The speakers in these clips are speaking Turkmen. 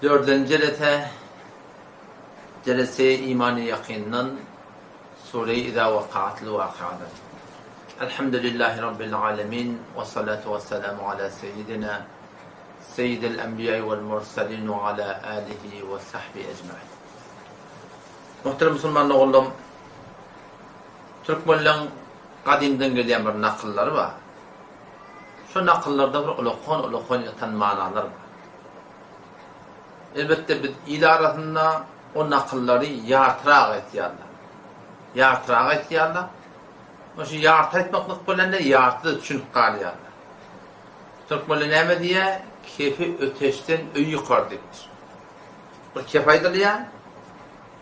Dördünji jelese, Jelese-i imany ýakyndan, Sure-i Iza wakaatl wakadan. Elhamdülillahi Rabbil alemin, we salatu we selamu ala seýidina, seýidil enbiýai wel murselin we ala alihi we sahbihi ecmain. Muhterem musulman doganlarym, türkmenleň gadymdan gelýän bir nakyllary bar. Şo nakyllarda bir ulakan-ulakan ýatan manalar bar. Elbetde biz il arasynda o nakyllary ýartyrak aýtýarlar. Ýartyrak aýtýarlar. We şu ýarty aýtmaklyk bilen-de ýarty-da düşünip galýarlar. Türkmenler näme diýýär? Kefi öteşden öý ýykar diýipdir. Bir kep aýdylýar.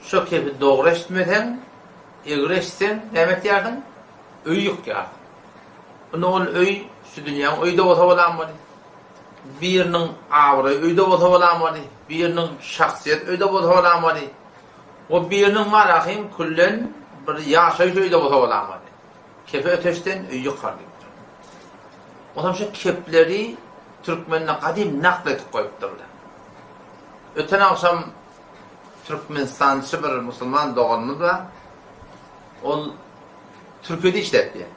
Şo kepi dogry eşitmeseň, egri eşitseň näme etýärsiň? Öý ýykýarsyň. Indi ol öý şu dünýäň öýi-de bolsa bolanmaly. Biriniň abraýy öýde bolsa bolamaly, biriniň şahsyýet öýde bolsa bolamaly we biriniň marahym küllen bir ýaşaýyş öýde bolsa bolamaly. Kepe öteşden öý ýykar diýipdir. Onsoň şu kepleri türkmenler gadym nakl edip goýupdyrlar. Öten agşam türkmenistançy bir musulman doganymyz bar. Ol Türkiýede işläp ýör.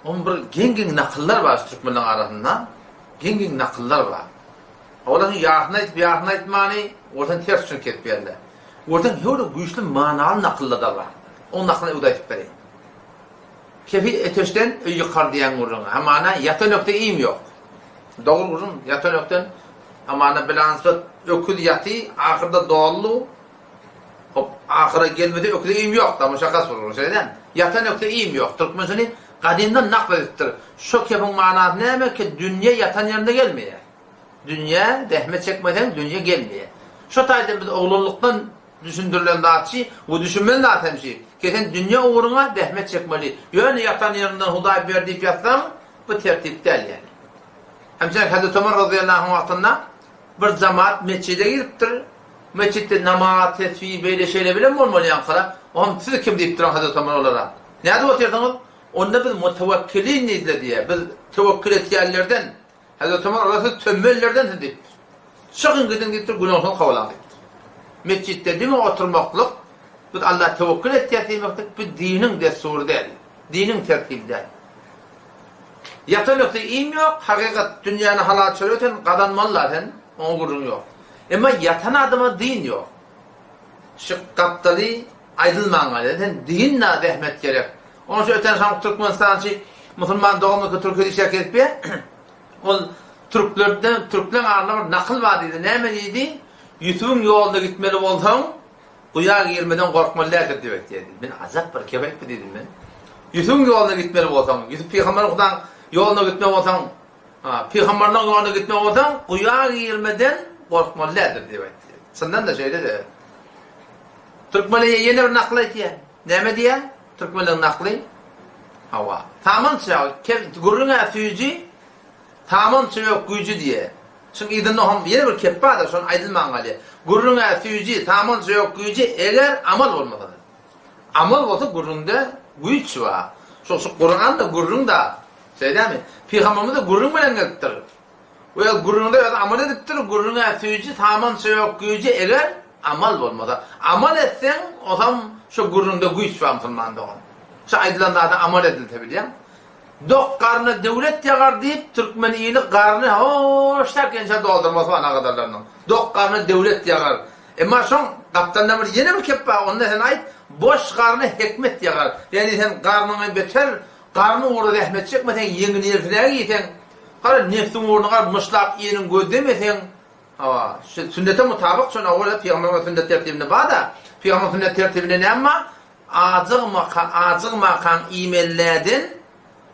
Oň bir geň-geň nakyllar bar şu türkmenleň arasynda. Geň-geň nakyllar bar. Olaryň ýarysyny aýdyp, ýarysyny aýtmany, ortadan ters düşünip kesip berler. Ortadan höwre güýçli manaly nakyllar-da bar. Oň nakylyny öwde aýdyp bereýin. Kefi öteşden öý ýykar diýen gürrüň. Hamana ýatan ökde iým ýok. Dogry gürrüň, ýatan ökden hamana bilansat öküz ýaty, ahyrda doldy. Hop, ahyra gelmese öküze iým ýok-da, muşakgas bolar, şeýle dälmi? Ýatan öküze iým ýok. Türkmen şuny gadymdan nakl edipdir. Şo kepiň manasy näme ki, dünýe ýatan ýerinde gelmeýär. Dünýä zähmet çekmeseň, dünýe gelmeýär. Şo taýdan biz oglanlykdan düşündirilen zat şi we düşünmeli zat hem şi, ki sen dünýe ugruňa zähmet çekmeli. Ýöne ýatan ýerinden Hudaý ber diýip ýatsaň, bu tertip däl ýaly. Hemçe Hazreti Omar razyýallahu anhuň wagtynda bir jemaat metjide giripdir. Metjitde namaz, tesbih, beýle şeýle bilen bolmaly ýaňkylar. Oňam siz kim diýip duran Hazreti Omar olara. Nädip otyrsyňyz? Onda biz mutewekkilin diýdiler diýýär. Biz tewekkül etýänlerden. Hazreti Omar olara siz tömbellerdensiz diýipdir. Çykyň gidiň diýipdir, günäňizi kowalaň diýipdir. Metjitde diňe oturmaklyk biz Allaha tewekkül etýäs diýmeklik bu diniň dessury däl. Diniň tertibi däl. Ýatan ökde iým ýok, hakykat dünýäni halal çörek sen gazanmaly-la sen, oňa gürrüň ýok. Emma ýatan adama dyn ýok. Şu gapdaly aýdylman galýar. Sen dyn-da zähmet gerek. Onuň üçin öten şamky türkmenistançy musulman doganymyz Türkiýede işläp gezipýär. Ol türklerde, türkleň arasynda bir nakyl bar diýdi. Näme diýdi? Ýusubyň ýoluna gitmeli bolsaň, guýa girmeden gorkmaly däldir diýip aýtýar diýdi. Men ajap bir kep aýtdy diýdim men. Ýusubyň ýoluna gitmeli bolsaň, Ýusup pygamberiň Hudaň ýoluna gitmeli bolsaň, Pygamberiniň ýoluna gitmek bolsaň, guýa girmeden gorkmaly däldir diýip aýtdy. Çyndan-da şeýle-de. Türkmenler ýene bir nakyl aýtýar. Näme diýýär? Türkmenleriň nakly? Hawa. Saman çaý, gürrüň-ä süýji, saman çaý güýji diýýär. Şuň yzynda hem ýene bir kep bar-da, şony aýdylman galýar. Gürrüň-ä süýji, saman çaý güýji, eger amal bolmasa. Amal bolsa gürrüňde güýç bar. Şo şu Kuran-da gürrüň-da. Şeýdemi? Pygamberimiz-de gürrüň bilen gelipdir. Öz gürrüňde özi amal edipdir, gürrüň-ä süýji, samança ýok güýji, eger amal bolmasa. Amal etseň, osam şo gürrüňde güýç bar musulman dogan. Şo aýdylan zada amal edilse bilýäň. Dok garna döwlet ýagar diýip, türkmen ili garny hoşdak ençe doldurmasy bar nagadarlarynyň. Dok garna döwlet ýagar. Emma şoň gapdalynda bir ýene bir kep bar, onda sen aýt, boş garna hikmet ýagar. Ýagny sen garnyňy beter Garyn ugrunda zähmet çekmeseň, ýeňil-ýelsiräk iýseň, gara nebsiň ugruna galyp myşlap iýeniň gözlemeseň, hawa, şu sünnete mutabyk şony owal pygamberiň sünnet tertibinde bar-da, pygamberiň sünnet tertibinde näme bar? Ajygmaka, ajygmakaň iýmeliläden,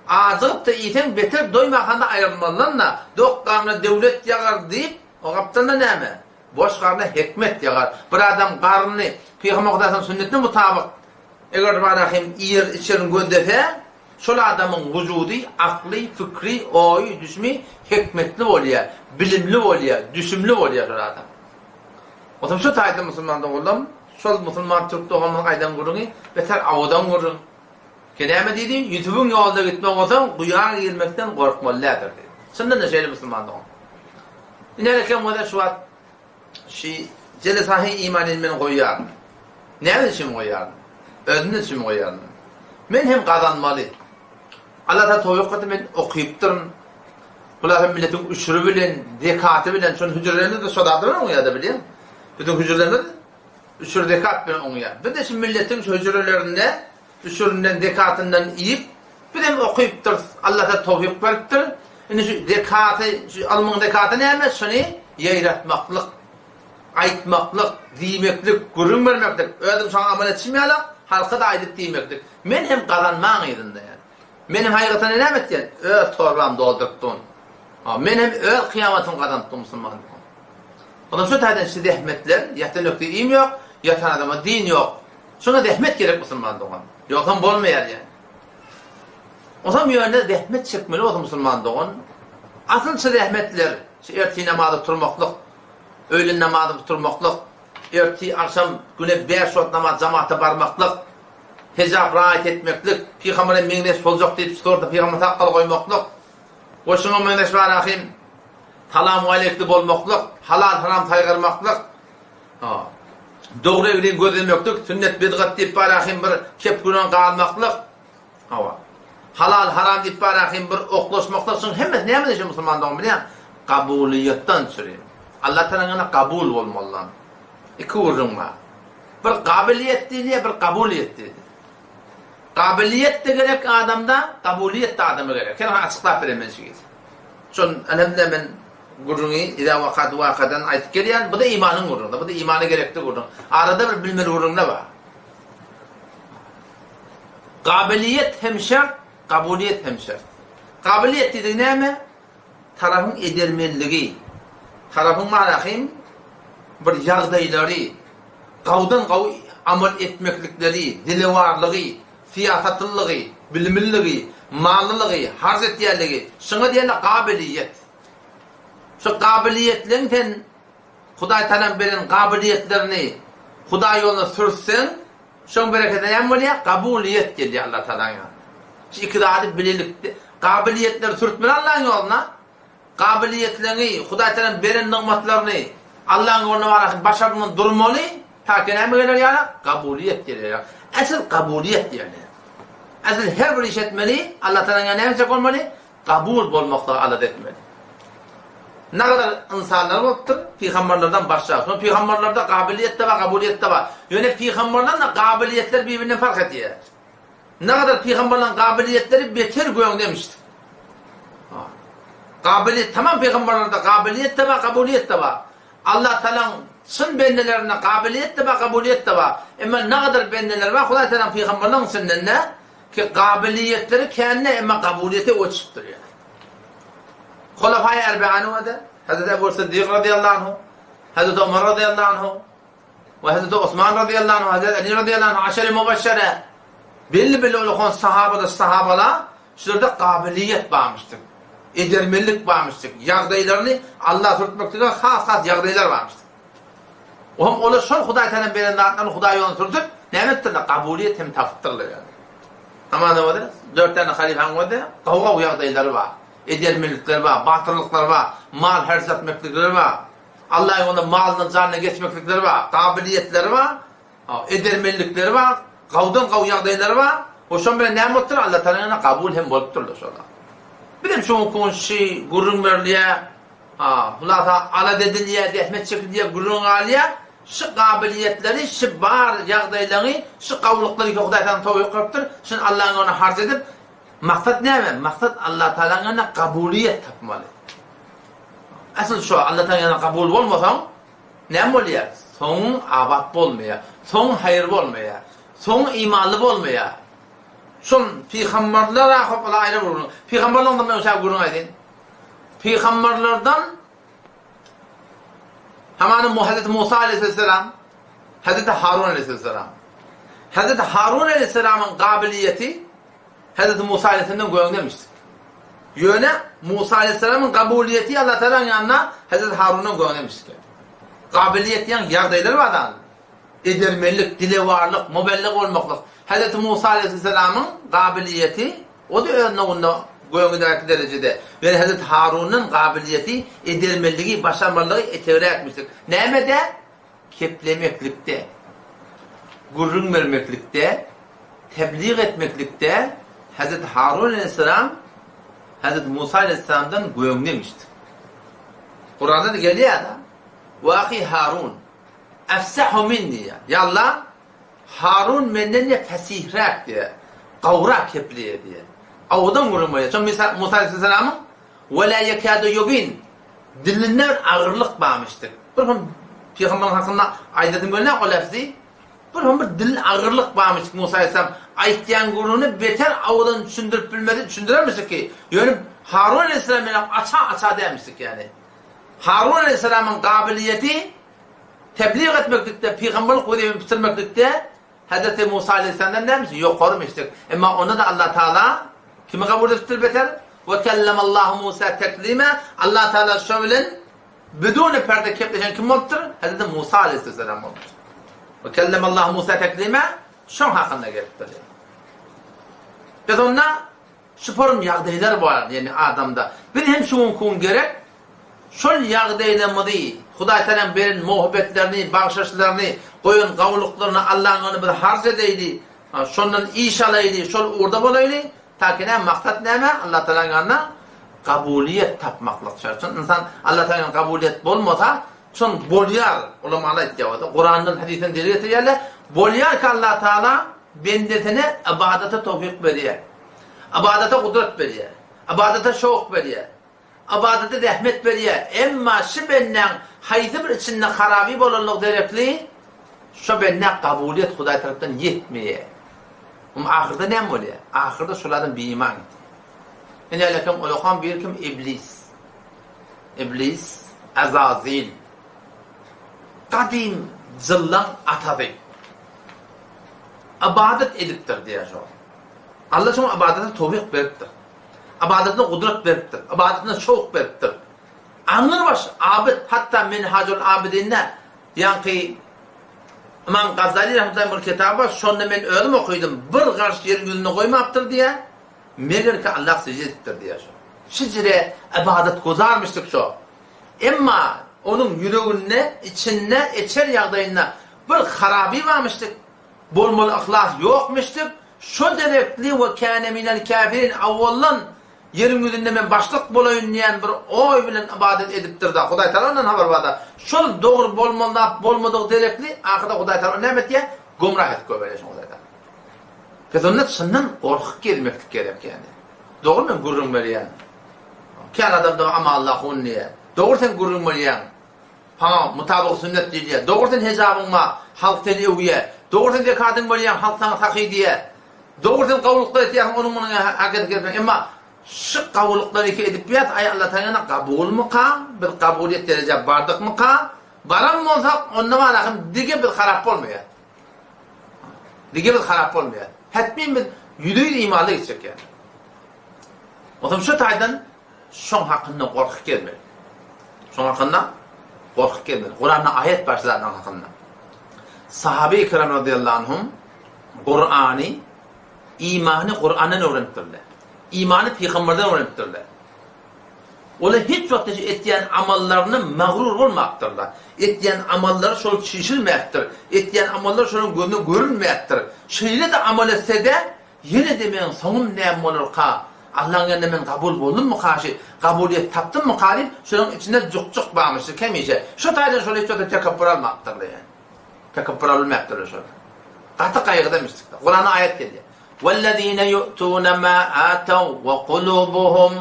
ajygyp-da iýseň beter doýmakanda aýrylmalydan-da, dok garna döwlet ýagar diýip, o gapdalynda näme? Boş garna hikmet ýagar. Bir adam garnyny Pygamber Hudaýyň sünnetine mutabyk Eger Barahym iýer-içerini gözlese, şol adamyň wujudy, akly, fikri, oýy, düşümi hikmetli bolýar, bilimli bolýar, düşümli bolýar şol adam. Onsoň şu taýda musulman doganlarym, şol musulman türk doganymyzyň aýdan gürrüňi beter awadan gürrüň. Ki näme diýdi? Ýusubyň ýoluna gitmek bolsaň, guýa girmekden gorkmaly däldir diýdi. Çyndan-da şeýle musulman dogan. Ine eken bolsa şu wagt. Şi Jelesahy imanyny men goýýaryn. Näme üçin goýýaryn? Özüm üçin goýýaryn. Men hem gazanmaly. Allah Taala towfyk etdi men okypdyryn. Bular hem milletiň üşüri bilen, zekaty bilen, şony hüjrelerimiz de şo zatlar bilen oňýar-da bilýäň. Biziň hüjrelerimiz üşür zekat bilen oňýar. Biz de şu milletiň şu hüjrelerinde üşürinden, zekatyndan iýip, biz hem okypdyrys. Allah Taala towfyk beripdir. Indi şu zekaty, şu ylmyň zekaty näme? Şuny ýaýratmaklyk, aýtmaklyk, diýmeklik, gürrüň bermeklik. Özüm şoňa amal etişim ýaly, halka-da aýdyp diýmeklik. Men hem gazanmaň yzynda ýa. Men hem haýygatanda näme etýän? Öz torbamy doldurypdym. Ha, men hem öz kyýamatymy gazanypdym musulman dogan. Ondan şu taýdan şu zähmetler, ýatan ökde iým ýok, ýatan adama din ýok. Şoňa zähmet gerek musulman dogan. Ýogsam bolmaýar ýa. Onsoň ýöne zähmet çekmeli bolsa musulman dogan, asyl şu zähmetler, şu ertir namaza turmaklyk, öýlen namazyny turmaklyk, ertir agşam güne bäş wagt namaz jamata barmaklyk, hijap raýat etmeklik, pygambere meňzeş boljak diýip sorsa pygamber sakgal goýmaklyk we şuňa meňzeş barahym salam aleykli bolmaklyk, halal haram saýgarmaklyk, dogry egriň gözlemeklik, sünnet bidgat diýip barahym bir kep günan galmaklyk, hawa, halal haram diýip barahym bir oklaşmaklyk şuň hemmesi nämeden şu musulman dogan bilýäň? Kabulyýetden çüri. Allah tarapyndan kabul bolmalydan. Iki gürrüň bar. Bir kabylyýet diýilýär, bir kabulyýet diýilýär. Kabylyýet-de gerek adamda, kabulyýet-de adama gerek. Sen açyklap bereýin men şu gije. Şol elhamdülillah men gürrüňi Iza wakat wakadan aýdyp gelýän. Bu-da imanyň gürrüňi, bu-da imana gerekli gürrüň. Arada bir bilmeli gürrüňler bar. Kabylyýet hem şert, kabulyýet hem şert. Kabylyýet diýdigi näme? Tarapyň edermenligi, tarapyň marahym bir ýagdaýlary, gawdan-gawy amal etmeklikleri, dilewarlygy, syýasatlylygy, bilimliligi, mallylygy, harç etýänligi, şuňa diýerler gabylyýet. Şu gabylyýetleň sen Hudaý Tagalaň beren gabylyýetlerini Hudaý ýoluna sürtseň, Şoň bereketine näme bolýar? Kabulyýet gelýär Allah Tagalaň ýanynda. Şu iki zady bilelikde, kabylyýetleri sürtmeli Allaň ýoluna, kabylyýetleňi, Hudaý Tagalaň beren nygmatlaryny Allaň ýoluna barasy başardygyňdan durmaly, ta ki näme geler ýaly? Kabulyýet geler ýaly. Asyl kabulyýet diýilýär. Asyl her bir iş etmeli, Allah Tagalaň ýanynda näme etjek bolmaly? Kabul bolmaklygy alada etmeli. Nagadar ynsanlar bolupdyr, pygamberlerden başlap. Şol pygamberlerde kabylyýet-de bar, kabulyýet-de bar. Ýöne pygamberlerin-de kabylyýetleri bir-birinden fark edýär. Nagadar pygamberlerin kabylyýetleri beter göňdemişdir. Kabylyýet, tamam pygamberlerde kabylyýet-de bar, kabulyýet-de bar. Allah Tagalaň çyn bendelerinde kabylyýet-de bar, kabulyýet-de bar. Emma nagadar bendeler bar, Hudaý Tagalaň pygamberlerin içinden-de Ki gabylyýetleri kände emma gabulyýeti öçüp durýar. Hulafaýy Erbeany we Hazreti Ebu Syddyk razyýallahu anhu, Hazreti Omar razyýallahu anhu we Hazreti Osman razyýallahu anhu, Hazreti Ali razyýallahu anhu, aşere mubeşşere belli-belli ulakan sahabada sahabalar şularda gabylyýet barmyşdyr. Edermenlik barmyşdyr. Ýagdaýlaryny Allah sürtmeklige has-has ýagdaýlar barmyşdyr. Ohm olar şol Hudaý Tagalaň beren zatlaryny Hudaý ýoluna sürtüp, näme etdirler? Kabulyýet hem tapypdyrlar ýaly. Hamana bolýar, dört däne halypaň bolsa, gowy-gowy ýagdaýlary bar. Edermenlikleri bar, batyrlyklary bar, mal harç etmeklikleri bar. Alla ýolunda malyna, janyna geçmeklikleri bar, kabylyýetleri bar, edermenlikleri bar, gowudan-gowy ýagdaýlary bar. We şoň bilen näme bolupdyr? Alla Tagalaň ýanynda kabul hem bolupdyrlar şolar. Bizem şu günki gün şi gürrüň berilýär. Ha, hulasa alada edilýär, zähmet çekilýär, gürrüň galýar. Şu gabylyýetleri, şu bar ýagdaýlaryňy, şu gawulyklary ki Hudaý saňa towfyk beripdir, şuny Allaň ýoluna harç edip, maksat näme? Maksat Allatagalaň ýanynda gabulyýet tapmaly. Asyl şo, Allatagalaň ýanynda kabul bolmasaň, näme bolýar? Soňuň abat bolmaýar, soňuň haýyr bolmaýar, soňuň imanly bolmaýar. Şol pygamberler-ä hop olar aýry bir gürrüň. Pygamberlerden men şa gürrüň aýdaýyn. Pygamberlerden hamana Hazreti Musa aleyhisselam, Hazreti Harun aleyhisselam. Hazreti Harun aleyhisselamyň kabiliýeti Hazreti Musa aleyhisselamdan göňdemişdir. Ýöne Musa aleyhisselamyň kabuliýeti Allah Taalanyň ýanynda Hazreti Harundan göňdemişdir. Kabiliýet diýen ýagdaýlar bar da. Edermenlik, dilewarlyk, mubellig bolmaklyk. Hazreti Musa aleyhisselamyň kabiliýeti o-da öz nowunda. Göňüdäki derejede. Ýöne Hezreti Harundan gabylyýeti, edermenligi, başarmalygy etegräkmişdik. Nämede? Keplemeklikde, gürrüň bermeklikde, teblig etmeklikde Hezreti Harun aleýhissalam Hezreti Musa aleýhissalamdan göňdemişdir. Kuranda-da gelýär-de, Wa ahi Harun, efsahu minni diýýär. Ýa Allah, Harun menden diýýär fesihräk diýýär, gowrak kepleýär diýýär. Owadan gürrüň berýär. Şo Musa aleýhissalamyň Ve la yekâdu yubin dilinde bir agyrlyk barmyşdyr. Bir hem pygamberiň hakynda aýdasym gelýär o lefzi. Bir hem bir dil agyrlyk barmyş Musa aleyhisselam aýtýan gürrüňini beter owadan düşündirip bilmedi, düşündirermişdik ki, ýöne Harun aleyhisselam bilen aça-aça dälmişdik ýaly. Harun aleyhisselamyň gabiliýeti tebliğ etmeklikde, pygamberlik wezipesini bitirmeklikde Hezreti Musa aleýhissalamdan näme üçin ýokary müşrik? Emma onda-da Allah Taala kimi kabul edipdir beter? We kellemallahu Musa teklima Allah Taala şo bilen biduni perde kepleşen kim bolupdyr? Hezreti Musa aleýhissalam bolupdyr. We kellemallahu Musa teklima şoň hakynda gelipdir. Biz onda Şu forum ýagdaýlar bar ýagny adamda. Biz hem şu günki gün gerek şol ýagdaýlarymyzy Hudaý Tagalaň beren muhabbetlerini, bagşyşlaryny, goýan gowulyklaryny Allaň ýolunda biz harç edeýli, şondan iş alaýly, şol ugurda bolaýly, taki näme maksat näme Allah Tagalaň ýanynda gabulyýet tapmaklyk şart. Şon ynsan Allah Tagalaň ýanynda gabulyýet bolmasa, şon bolýar, ulamalar aýtýar, Kurandan, hadysdan delil getirýärler, bolýar ki Allah Tagala Bendesine ybadata towfyk berýär. Ybadata gudrat berýär. Ybadata şowk berýär. Ybadata rehmet berýär. Emma şu bendäň haýsy bir içinde haraby bolanlygy derekli, şo bendä kabulyýet Hudaý tarapdan ýetmeýär. Oňa ahyrda näme bolýar? Ahyrda şol adam biiman gidýär. Ine älekam olakan bir kim iblis. Iblis, Azazil. Gadym jynlaň atasy. Ybadat edipdir diýýär şo. Alla şoňa ybadata towfyk beripdir. Ybadatyna gudrat beripdir. Ybadatyna şowk beripdir. Aňrybaş abyt, hatda Minhajul Abidinde ýaňky Ymam Gazali rahmetullahi bir kitaby bar, şonda men özüm okydym, bir garş ýeriň ýüzünde goýmapdyr diýýär, meger ki Allah sežde edipdir diýýär şo. Şijire ybadat guzarmyşdyk şo. Emma onuň ýüreginde, içinde, içer ýagdaýynda bir haraby barmyşdyk, bolmaly yhlas ýokmyşdyk, şo derekli we kâne minel käfirin awwaldan ýeriň ýüzünde men başlyk bolaýyn diýen bir oý bilen ybadat edipdir-da, Hudaý Tagala ondan habar bar-da, şol dogry bolmaly zat bolmadygy derekli ahyrda Hudaý Tagala ony näme etýär? Gümrah edip goýberýär şony Hudaý Tagala. Biz onda çyndan gorkup gezmeklik gerek ýaly. Dogry men gürrüň berýän. Kän adamda amallahun diýýär. Dogry sen gürrüň berýäň. Saňa mutabyk sünnet diýilýär. Dogry sen hejabyň bar, halk seni öwýär. Dogry sen zekadyňy berýäň, halk saňa sahy diýýär. Dogry sen gowulyklar etýärsiň, onuň munuň hakysy gelmeýär. Emma şu gowulyklary iki edip ýat, aý Alla taňyna gabulmyka? Biz gabulyýet derejä bardykmyka? Baran bolsak, onda bar ahym dige biz harap bolmaýar. Dige biz harap bolmaýar. Hetmin biz ýüze-ýüz imanly gitjek ýaly. Onsoň şu taýdan şoň hakynda gorkup gezmeli. Şoň hakynda gorkup gezmeli. Kuranda aýat bar şu zatlaryň hakynda. Sahabe-i kiram radiyallahu anhum Kurany, imany Kurandan öwrenipdirler. Imany pygamberden öwrenipdirler. Olar hiç wagt hiç etýän amallaryna magrur bolmapdyrlar. Etýän amallary şol çişirmäpdir. Etýän amallary şolaryň gözüne görünmäpdir. Şeýle-de amal etse-de, Ýene-de meň soňum näme bolarka, Allaň ýanynda men kabul boldummyka, şi kabulyýet tapdymmyka diýip, şolaryň içinde juk-juk barmyşdyr hemişe. Şo taýdan şol hiç wagtda tekepbür almapdyrlar ýa. Tekepbür alylmapdyrlar şolar. Gaty gaýgydamişdikler. Kuranda aýat gelýär. Wellezine yu'tune ma ataw we kulubuhum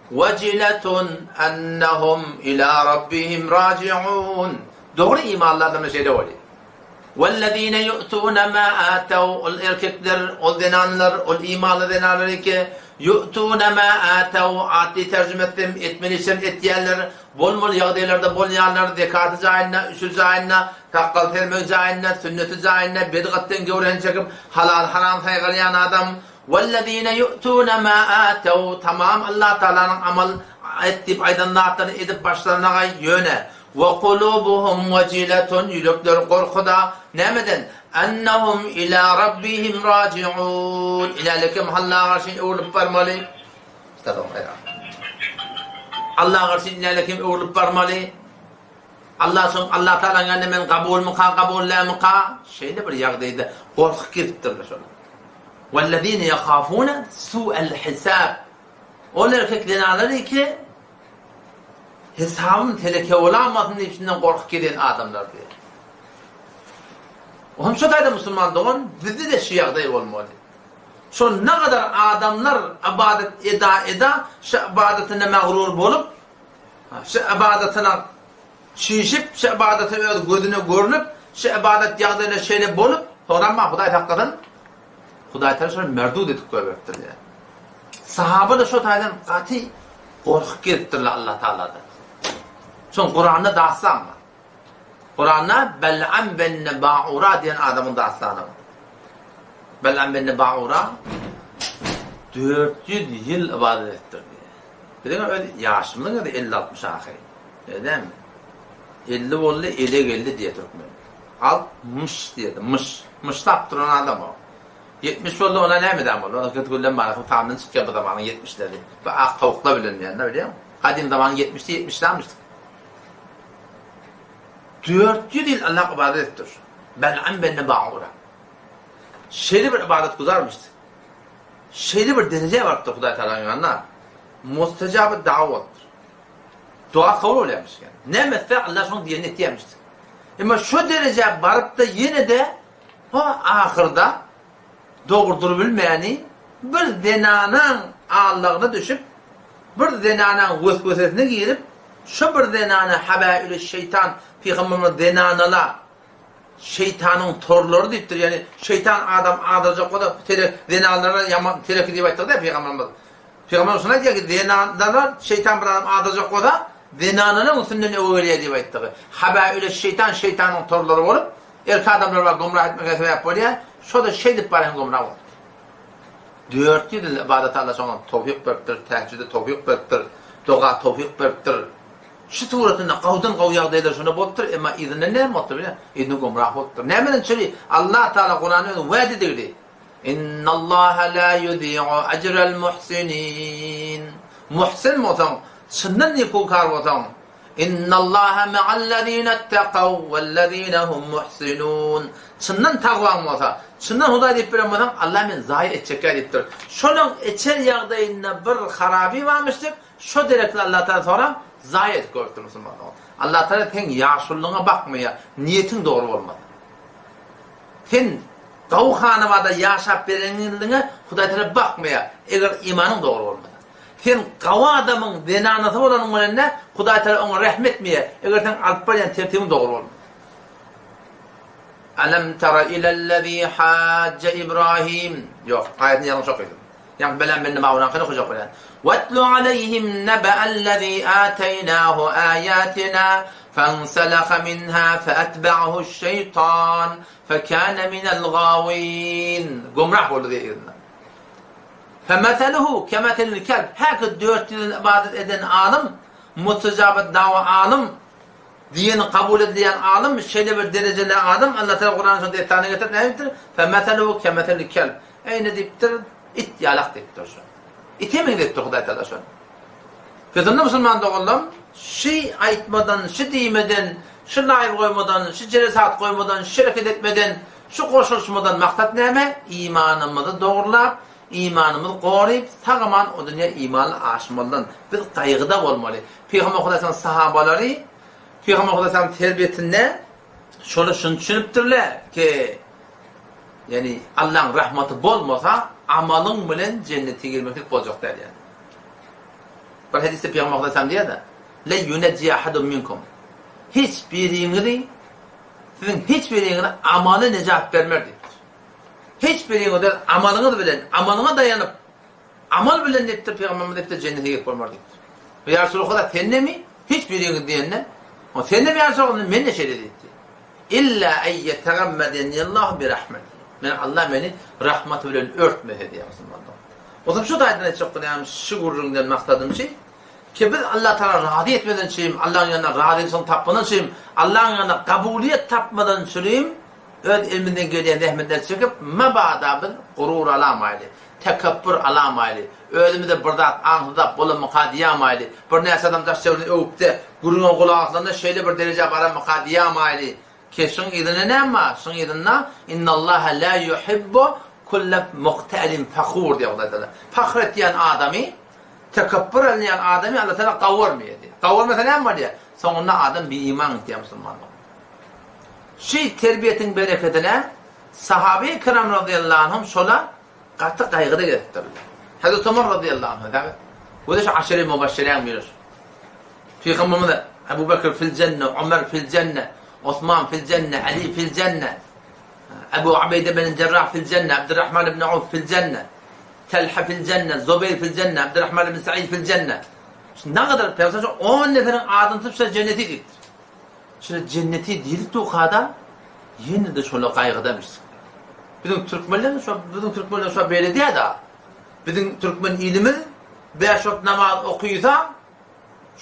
wejiletun ennehum ila rabbihim rajiun. Dogry imanly adamlar şeýle bolýar. Wellezine yu'tune ma ataw, ol erkekler, ol zenanlar, ol imanly zenanlar ki, yu'tune ma ataw, atly terjüme etsem, etmeli işlerini etýärler, bolmaly ýagdaýlarda bolýarlar, zekaty jaýynda, üşür jaýynda, sakgal sermegi jaýynda, sünneti jaýynda, bidgatdan göwresini çekip, halal-haram saýgarýan adam, Wellezine yu'tune ma ataw, tamam Allah Tagalanyň amal et diýip aýdan zatlaryny edip başlarynagaý, ýöne, We kulubuhum wejiletun, ýürekleri gorkuda, nämeden? Ennehum ila rabbihim rajiun, ilälekem Allaha garşy öwrülip barmaly. Allaha garşy näle kim öwrülip barmaly? Allah şoň Allah Tagalaň ýanynda men kabulmyka, kabul dälmika? Şeýle bir ýagdaýda gorkup gezipdirler şolar. Wellezine ýahafune su'el hisab. Ol erkek zenanlar ki hesabym teleke bolamasyn diýip şundan gorkup gezen adamlar diýýär. Oňam şo taýda musulman dogan bizde-de şu ýagdaý bolmaly. Şo nagadar adamlar ybadat eda eda şu ybadatyna magrur bolup, şu ybadatyna çişip, şu ybadaty öz gözüne görnüp, şu ybadat ýagdaýyna şeýle bolup, soňramma Hudaý saklasyn, Hudaý Tagala şony merdud edip goýberipdir diýýär. Sahaba-da şo taýdan gaty gorkup gezipdirler Allah Tagaladan. Şoň Kuranda dastan bar. Kuranda Bel'am benne Ba'ura diýen adamyň dastany bar. Bel'am benne Ba'ura 400 ýyl ybadat edipdir diýýär. Biziň öz ýaşymyzyň özi 50-60 ahyry. Öyle dälmi? 50 boldy, ele geldi diýýär türkmen. Altmyş diýerdi, myş. Myşlap duran adam o. 70 boldy, ona näme edän boldy? Ona kötü güllem barasy sandan çykýar bu zamanyň 70-leri. Bu ak towuklar bilinmeýän, bilýäňmi? Gadym zamanyň 70-de 70-lermişdik. 400 ýyl Allah ybadat edipdir. Bel'am benne Ba'ura. Şeýle bir ybadat guzarmyşdy. Şeýle bir derejä barypdyr Hudaý Tagalaň ýanynda. Mustajaby dawa bolupdyr. Dua kabul bolýarmyş eken. Näme etse Allah şoň diýenini etýärmiş. Emma şo derejä baryp-da ýene-de o ahyrda dogry durubilmäni bir zenanaň aldagyna düşüp, bir zenanaň weswesesine girip, şo bir zenana habailü-şeýtan pygamberimiz zenanala şeýtanyň torlary diýipdir. Ýagny şeýtan adam azajak bolsa tele zenanlara ýaman teleki diýip aýtdyk-da pygamberimiz. Pygamberimiz şuny aýdýar ki, zenanlar şeýtan bir adam azajak bolsa zenanalaryň üstünden öwe gelýär diýip aýtdygy. Habailü şeýtan şeýtanyň torlary bolup, erkek adamlar bar gümrah etmege sebäp bolýar. Şo-da şeýdip barýan gümrah bolupdyr. 400 ýyl ybadat Allah şoňa towfyk beripdir, tähejjüde towfyk beripdir, doga towfyk beripdir. Şu suratynda gawdan gawy ýagdaýlar şonda bolupdyr, emma yzyndan näme bolupdyr bilýäňmi? Yzyndan gümrah bolupdyr. Nämeden çyry? Allah Tagala Kuranda özi wada edildi. Innallaha la yudi'u ajral muhsinin. Muhsin bolsaň, çyndan nekukar bolsaň, Innallaha ma'allazina ittakaw wellazina hum muhsinun. Çyndan tagwaň bolsa, çyndan Hudaý diýip bilen bolsaň, Allah meni zaýa etjekkä diýipdir. Şonuň içer ýagdaýynda bir haraby barmyş diýip, Şo derekli Allah Tagala soraň, zaýa edip görüpdir musulman dogan. Allah Tagala seň ýaşulylygyňa bakmaýar, niýetiň dogry bolmasa. Sen gawy hanabada ýaşap berenligiňe Hudaý Tagala bakmaýar, eger imanyň dogry bolmasa. Sen gawy adamyň zenanasy bolanyň bilen-de Hudaý Tagala oňa rähm etmeýär, eger seň alyp barýan tertibiň dogry bolmasa. Alam tara ilellezî hajja Ibrahim. Ýok, aýatyny ýalňyş okydym. Ýaňky beläm bende mawlaňkyny okajak bolýan. Wetlu aleýhim nebe'ellezî âteýnâhu âyâtinâ fenseleha minhâ feetbe'ahu'ş-şeýtan fekâne minel gâwîn. Gümrah boldy diýýär yzynda. Femeseluhu kemeselil kelb. Häki 400 ýyl ybadat eden alym, mustejabat dawa alym, Diýeni kabul edilýän alym, şeýle bir derejeli adam, Allah Tagala Kuranyň şol dessanyny getirip näme diýipdir? Femeseluhu kemeselil kelb. Eýne diýipdir, it ýalak diýipdir şo. Ite meňzetipdir Hudaý Tagala şony. Pesinde musulman doganlarym, şi aýtmadan, şi diýmeden, şi laýw goýmadan, şi jelesat goýmadan, şi hereket etmeden, şi goşulyşmadan maksat näme? Imanymyzy dogrulap, Imanymyzy goryp, sag-aman o dünýä imanly aşmalydan. Biz gaýgyda bolmaly. Pygamber Hudaýyň sahabalary Pygamber Hudaýyň terbiýesinde şolar şuny düşünipdirler ki, ýagny Allaň rahmaty bolmasa, amalyň bilen jennete girmeklik boljak däl ýagny. Bir hadysda Pygamber Hudaýy diýýär-de, Le yunejji ahadun minkum. Hiç biriňizi siziň hiç biriňizi amaly nejat bermer diýipdir. Hiç biriňiz öz amalyňyz bilen, amalyňa daýanyp, amal bilen diýipdir Pygamberimiz diýipdir, jennete girip bolmar diýipdir. Ýa Resulallah, sendemi? Hiç biriňiz diýende, O sendemi ýa Resulallah, men-de şeýle diýipdir. Illa en ýetegammedenillahu bi rahmetihi. Men Allah meni rahmaty bilen örtmese diýýär musulmanlar. Ozal şu taýdan aýtjak bolýanym şu gürrüňden maksadym şi, ki biz Allah Tagala razy etmeden çürim, Allahyň ýanynda razylygyny tapmadan çürim, Allahyň ýanynda kabulyýet tapmadan çürim, Öz elimizden gelýän zähmetleri çekip, mabada biz gurur alamaýly. Tekepbür alamaýly. Özümize bir zat aňsyzap bolanmyka diýämaýly. Birnäçe adam daş-töweregini öwüpde, gürrüňe gulak asylanda şeýle bir derejä baranmyka diýämaýly. Ki şuň yzynda näme bar? Şuň yzynda Innallaha la yuhibbu kulle muhtalin fahur diýýär Hudaý Tagala. Pahr etýän adamy, tekepbür edýän adamy Allah Tagala gawarmaýar diýýär. Gawarmasa näme bolýar? Soňunda adam biiman gitýär musulman bolup. Şy terbiýetiň berekedine sahabeýi kiram razyýallahu anhum şola gaty gaýgyda gezipdirler. Hazreti Omar razyýallahu anhu dagy bu-da şu aşere-i mübeşşeräň biri şu. Pygamberimiz Ebu Bekr fil jenne, Ömer fil jenne, Osman fil jenne, Ali fil jenne, Ebu Ubeýde bin Jerrah fil jenne, Abdurrahman ibn Awf fil jenne, Talha fil jenne, Zubeýr fil jenne, Abdurrahman ibn Said fil jenne. Şu nagadar Pygamber şu 10 neferiň adyny tutup şa jenneti diýipdir. Şular jenneti diýilip durkada ýene-de şolar gaýgydamişdik. Biziň türkmenler şo biziň türkmenler şo beýle diýýär-de. Biziň türkmen ilimiz bäş wagt namaz okysa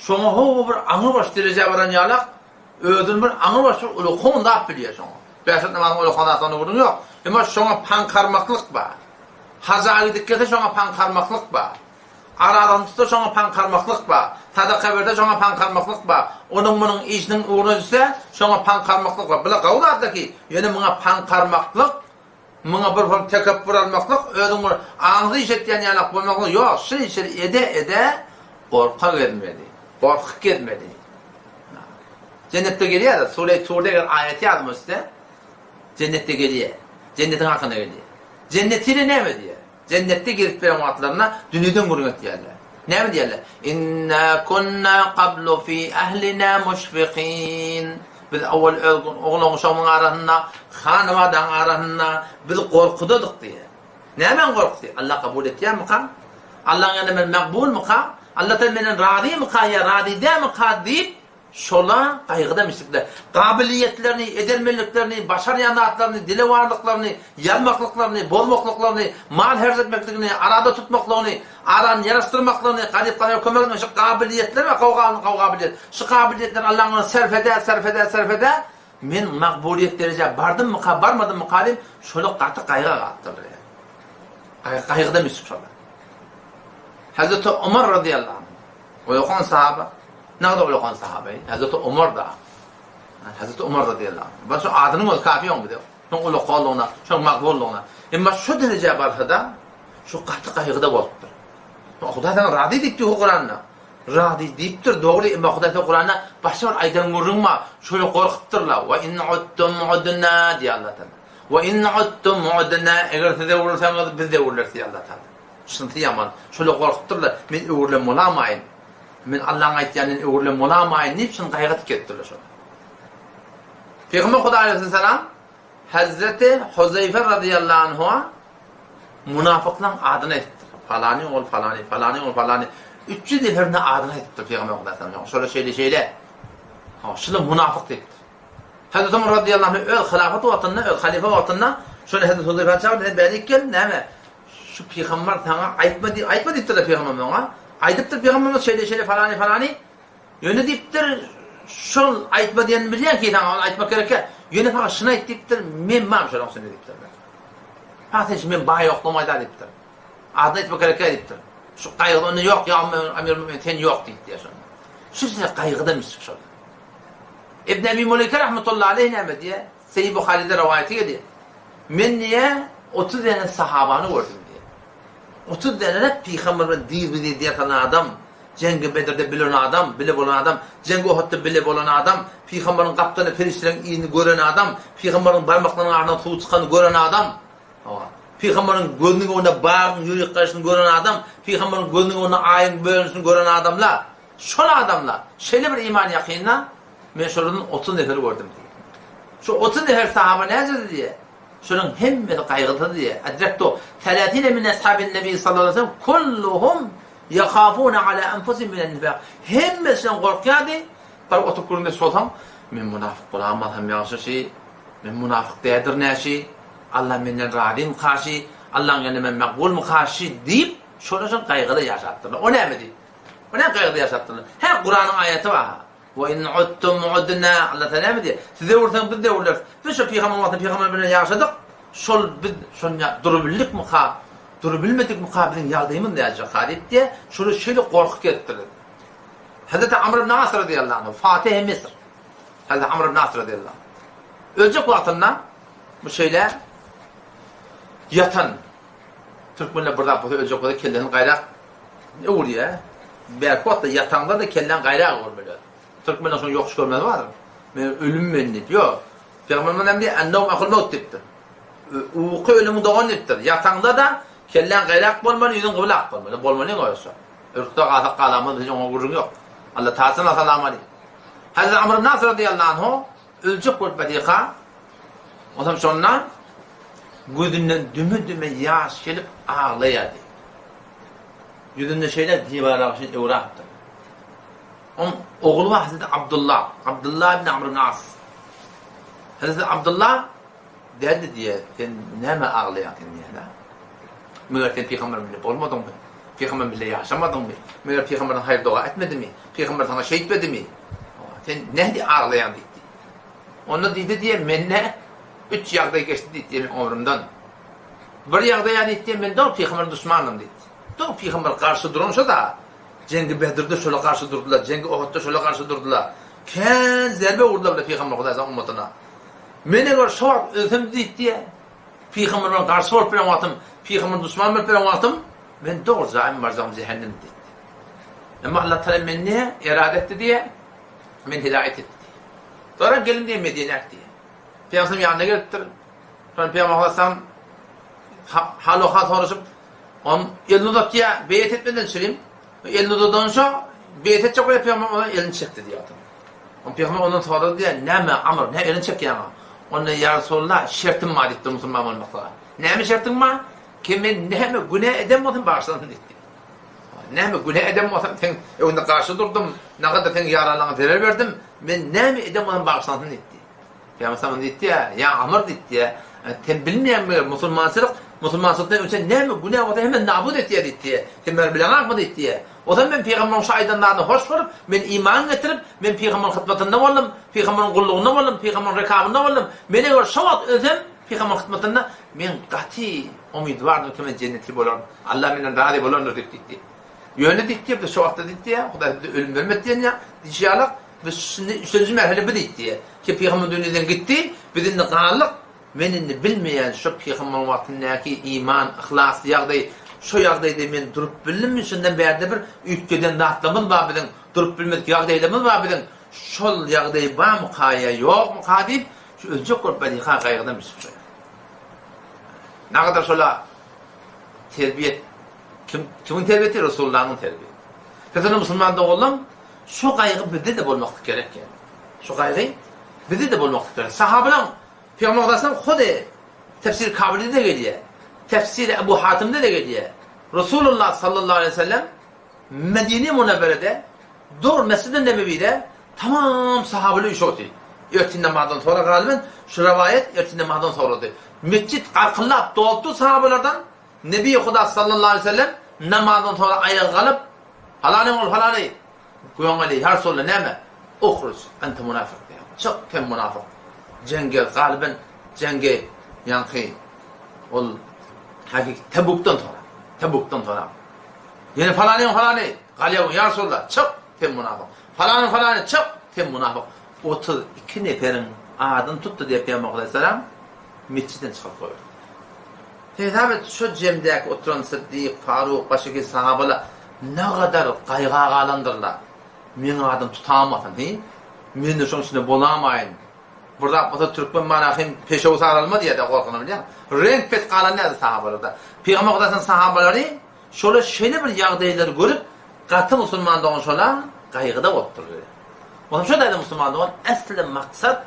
şoňa ho bir aňrybaş derejä baran ýalak özüni bir aňrybaş bir ulakan zat bilýär şoňa. Bäş wagt namazyň ulakan zatdygyna gürrüň ýok. Emma şoňa paňkarmaklyk bar. Haja gidip gelse şoňa paňkarmaklyk bar. Aralygyny tutsa şoňa paňkarmaklyk bar. Sadaka berse şoňa paňkarmaklyk bar. Onuň-munuň işiniň ugruna düşse şoňa paňkarmaklyk bar. Bular gowy zatlar ki, ýöne muňa paňkarmaklyk, muňa bir hol tekepbür almaklyk, özüň bir aňsy iş etýän ýalak bolmaklyk ýok. Şu işleri ede-ede gorka gezmeli. Gorkup gezmeli. Jennetde gelýär-de, Sure-i Turda eger aýaty ýadyma düşse, jennetde gelýär. Jennetiň hakynda gelýär. Jennetile näme diýýär? Jennetde gezip beren wagtlarynda dünýeden gürrüň etýärler. Näme diýýärler? Inna kunna qablu fi ahlina muşfiqin. Biz owal öz oglan-uşagymyň arasynda, hanabadaň arasynda biz gorkudadyk diýýär. Nämäň gorkusy? Allah kabul etýärmika? Allaň ýanynda men makbulmyka? Allah Taala menden razymyka ýa razy dälmika diýip Şola gaýgyda mislikler. Gabylyýetlerini, edermenliklerini, başarýan zatlaryny, dilewarlyklaryny, ýazmaklyklaryny, bozmaklyklaryny, mal herz etmekligini, arada tutmaklygyny, arany ýaraşdyrmaklygyny, garyp-gasara kömek etmek, şu gabylyýetler we gowy gowy gabylyýet. Şu gabylyýetleri Allaň öňünde sarf edä, sarf edä, sarf edä, men magbulyýet derejä bardymmyka, barmadymmyka diýip, şola gaty gaýga galypdyrlar. Gaýgy, gaýgyda mislik şolar. Hazreti Omar razyýallahu anh. Ulakan sahaba, nagda ulakan sahaba, Hazreti Omar da. Hazreti Omar radiyallahu anh. Bak şu adynyň özi kafi oň bize. Şoň ulakanlygyna, şoň makbullygyna. Emma şu derejä barsa-da, şu gaty gaýgyda bolupdyr. Hudaý saňa razy diýipdi Kuranda. Razy diýipdir, dogry, emma Hudaý saňa Kuranda başga bir aýdan gürrüň bar. Şöyle gorkupdyrlar. Wa in uttum udna diýýär Allah Taala. Wa in uttum udna, eger siz öwrülseňiz, biz de öwrüleris diýýär Allah Taala. Şunsy ýaman. Şolar gorkupdyrlar, Men öwrülen bolamaýyn. Men Allaň aýtýanyndan öwrülen bolamaýyn diýip, şuny gaýgy edip gelipdirler şolar. Pygamber Hudaý aleýhissalam Hazreti Huzeýfe razyýallahu anhuwa munafyklaryň adyny aýdypdyr. Palany ol palany, palany ol palany. 300 neferine adyny aýdypdyr Pygamber Hudaý aleýhissalam. Şolar şeýle şeýle. Ha, şular munafyk diýipdir. Hazreti Omar razyýallahu anh öz hilafat wagtynda, öz halyfa wagtynda şony Hazreti Huzeýfäni çagyrdy, sen bärik gel, näme? Şu pygamber saňa aýtma diý, aýtma diýipdirler pygamber maňa. Aýdypdyr pygamberimiz şeýle şeýle falany falany. Ýöne diýipdir, şol aýtma diýenini bilýän ki saňa ony aýtmak gerekýä. Ýöne fakat şuny aýt diýipdir, men barm şolaň içinde diýipdirler. Ha sen şu men baý ýoklugymy aýda diýipdir. Adyny aýtmak gerekýä diýipdir. Şu gaýgyda onda ýok ýa Amir Mümin sen ýok diýipdir şonda. Şu size gaýgyda mislik şol. Ibn Abi Muleyke rahmetullahi aleyh näme diýýär? Seýid Buharyda rowaýaty gelýär. Men diýýär, 30 däne sahabany gördüm diýýär. 30 däne pygamber bilen dyz-bi-dyz ýatan adam, Jeňgi Bedirde bilen adam, bile bolan adam, Jeňgi Uhudda bile bolan adam, pygamberiň gapdalyna perişdeleriň inini gören adam, pygamberiň barmaklarynyň arasyndan suw çykanyny gören adam, hawa, pygamberiň gözüniň öňünde bagyň ýürik gaýşyny gören adam, pygamberiň gözüniň öňünde aýyň bölünişini gören adamlar, şol adamlar şeýle bir iman ýakynda, Men şolardan 30 neferi gördüm diýýär. Şu 30 nefer sahaba näcedi diýýär? Şolaryň hemmesi gaýgysyz diýýär. Adrektu selasine min ashabin nebi sallallahu aleyhi ve sellem kulluhum ýahafuna ala anfusihim minen nifak. Hemmesi şondan gorkýardy. Baryp oturyp gürrüňdeş bolsaň, men munafyk bolamasam ýagşy şi, men munafyk däldirin şi, Allah menden razymyka şi, Allaň ýanynda men makbulmyka şi diýip, şolar şol gaýgyda ýaşapdyrlar. O näme diýip? O näme gaýgyda ýaşapdyrlar? Hä, Kuranyň aýaty bar. Wa in udtum udna. Allah Taala näme diýýär? Siz öwürseňiz biz-de öwrüleris. Biz şo pygamber wagtynda pygamber bilen ýaşadyk. Şol biz şonda durubildikmika? Durubilmedikmika biziň ýagdaýymyz näjeka diýip diýýär, şolar şeýle gorky gelipdir. Hazreti Amr ibn As razyýallahu anhu, Fatihi Misr. Hazreti Amr ibn As razyýallahu anhu. Öljek wagtynda bu şeýle ýatan türkmenler bir zat bolsa öljek bolsa kellesini gaýrak öwürýär. Bärki wagtda ýataňda-da kelläň gaýrak öwürmeli. Türkmenler şony ýokuş görmezi bardyr. Men ölüm men diýip. Ýok. Pygamberimiz näme diýýär? Ennewm ehul mewt diýipdir. Uky ölümiň dogany diýipdir. Ýataňda-da kelläň gaýrak bolmaly, ýüzüň gyblak bolmaly. Bolmaly goýsa. Ürkde galsak galamyz, biz oňa gürrüň ýok. Alla taala salam aleý. Hazreti Amr ibn As radiyallahu anhu öljek bolup barýarka, onsoň şonda gözünden düme-düme ýaş gelip aglaýardy. Ýüzünde şeýle diwara garşy öwrapdyr. Oň ogly bar Hazreti Abdullah, Abdullah ibn Amr ibn As. Hazreti Abdullah däde diýýär, sen näme aglaýaň sen diýýär-de. Meger sen pygamber bile bolmadyňmy? Pygamber bile ýaşamadyňmy? Meger pygamberden haýyr doga etmedimi? Pygamber saňa şeýtmedimi? Sen nähili aglaýaň diýdi. Onda diýdi diýýär, mende üç ýagdaý geçdi diýdi meniň ömrümden. Bir ýagdaýa diýdi, men dogry pygamberiň duşmanydym diýdi. Dogry pygamber garşy duran şo-da. Jeňgi Bedirde şola garşy durdular, jeňgi Ohudda şola garşy durdular. Kän zerbe urdular bile pygamber Hudaýyň ummatyna. Men eger şo wagt ölsem diýdi diýýär. Pygamber bilen garşy bolup bilen wagtym, pygamber duşman bolup bilen wagtym, men dogry jaýym barjagym jähennem diýdi. Emma Allah Taala meni ne erada etdi diýýär, men hidaýet etdi diýýär. Sonra gelin diýýär Medinä diýýär. Pygamber ýanyna gelipdir. Sonra Pygamber aleyhisselam hal-ahwal soraşyp, on elini uzatýar, beýet etmeden çirim. Elini uzadança beýet etjek bolýar Pygamber ona elini çekdi diýýär. On Pygamber ondan sorady diýýär, näme Amr, näme elini çekýäň? Onda ýa Resulallah, şertim bar diýipdir musulman bolmaklyga. Näme şertiň bar? Ki men näme günä eden bolsam bagyşlansyn diýipdir. Näme günä eden bolsam seň öňünde garşy durdum, nagadar seň ýaranlaryňa zerer berdim, men näme eden bolsam bagyşlansyn diýipdi. Pygamber sallam diýipdi, ýa Amr diýipdi, sen bilmeýäňmi musulmançylyk, musulmançylykdan öň sen näme günä bolsa hemme nabut etýär diýipdi. Sen bäri bileňakmy diýipdi. Ozal men pygamberiň şu aýdan zadyna hoş bolup, men iman getirip, men pygamberiň hyzmatynda boldum, pygamberiň gullugynda boldum, pygamberiň rekabynda boldum. Men eger şo wagt ölsem, pygamberiň hyzmatynda, men gaty umydwardym ki, men jennetli bolaryn. Allah menden razy bolandyr diýip diýdi. Ýöne diýdi, biz şo wagtda diýdi, Hudaý bize ölüm bermedi diýen ýa, diýşi ýaly, biz şindi üçünji merhele bu diýdi. Ki pygamber dünýeden gitdi, biz indi galdyk. Men indi bilmeýän şo pygamber wagtyndaky iman, yhlas ýagdaý, şo ýagdaýda men durup bildimmi, şundan bärde bir üýtgeden zatlarymyz bar biziň, durup bilmedik ýagdaýlarymyz bar biziň, şol ýagdaý barmyka ýa ýokmyka diýip, şu öljek bolup barýarka gaýgydan düşüp şo. Nagadar şola terbiýet kim kimiň terbiýeti? Resulullanyň terbiýeti. Pes musulman doganlarym, şo gaýgy bizde-de bolmaklyk gerek ýa. Şo gaýgy bizde-de bolmaklyk gerek. Sahabalaň Pygamber Aleyhisselam hudy Tefsir Kabirde-de gelýär. Tefsir Ebu Hatymda-da gelýär. Resulullah sallallahu aleyhi ve sellem Medine Münevverede dogry Mescid-i Nebewide tamam sahabalar üýşüp otyr. Ertir namazdan sonra galyban şu rowaýat ertir namazdan sonrady. Mescid garkyllap dolupdy sahabalardan. Nebi Huda sallallahu aleyhi ve sellem namazdan sonra aýaga galyp Falany ol falany Göňeli, ýa Resulallah, näme? Uhruj, ente munafyk diýýär. Çyk, sen munafyk. Jeňge galyban, jeňge ýaňky ol hakyky Tebukdan soňra, Tebukdan soňra. Ýene falanyň falany, galýa, ýa Resulallah, çyk, sen munafyk. Falanyň falany, çyk, sen munafyk. 32 neferiň adyny tutdy diýip Pygamber aleyhisselam metjitden çykaryp goýberdi. Hesap et, şo jemdäki oturan Syddyk, Faruk, başga sahabalar Nagadar gaýga galandyrlar. Meň adym tutamasyn, hi? Men-de şoň içinde bolamaýyn. Bir zat bolsa türkmen mana hem peşew saralmaz diýýär-de gorkyna bilýäňmi? Reňk pes galan däldi sahabalarda. Pygamber Hudaýyň sahabalary şolar şeýle bir ýagdaýlary görüp, gaty musulman dogan şola gaýgyda bolupdyr. Onsoň şo taýda musulman dogan äsli maksat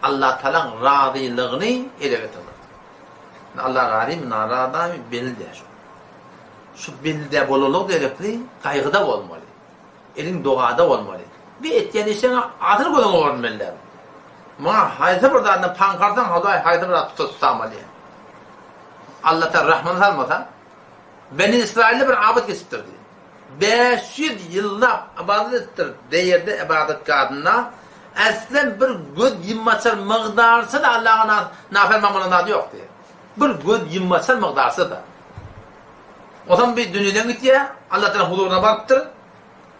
Allatagalaň razylygyny ele getirmek. Allah razymy, narazymy belli däl şo. Şu bende bolalyk derekli gaýgyda bolmaly. Eliň dogada bolmaly. Bir etýän işiňe asyl gözüňe görünmeli däl. Muňa haýsy bir zadyna paňkarsaň Hudaý haýsy bir zat tuta tutamaly. Allatagala rahmyny salmasa, Beni Israilde bir abyt geçipdir diýýär. 500 ýyllap ybadat edipdir deýerde ybadatgahynda äslem bir göz ýummaçar mygdarça-da Allaha naferman bolan zady ýok diýýär. Bir göz ýummaçar mygdarça-da. Onsoň bir dünýeden gitýär, Allah Tagalaň huzuryna barypdyr.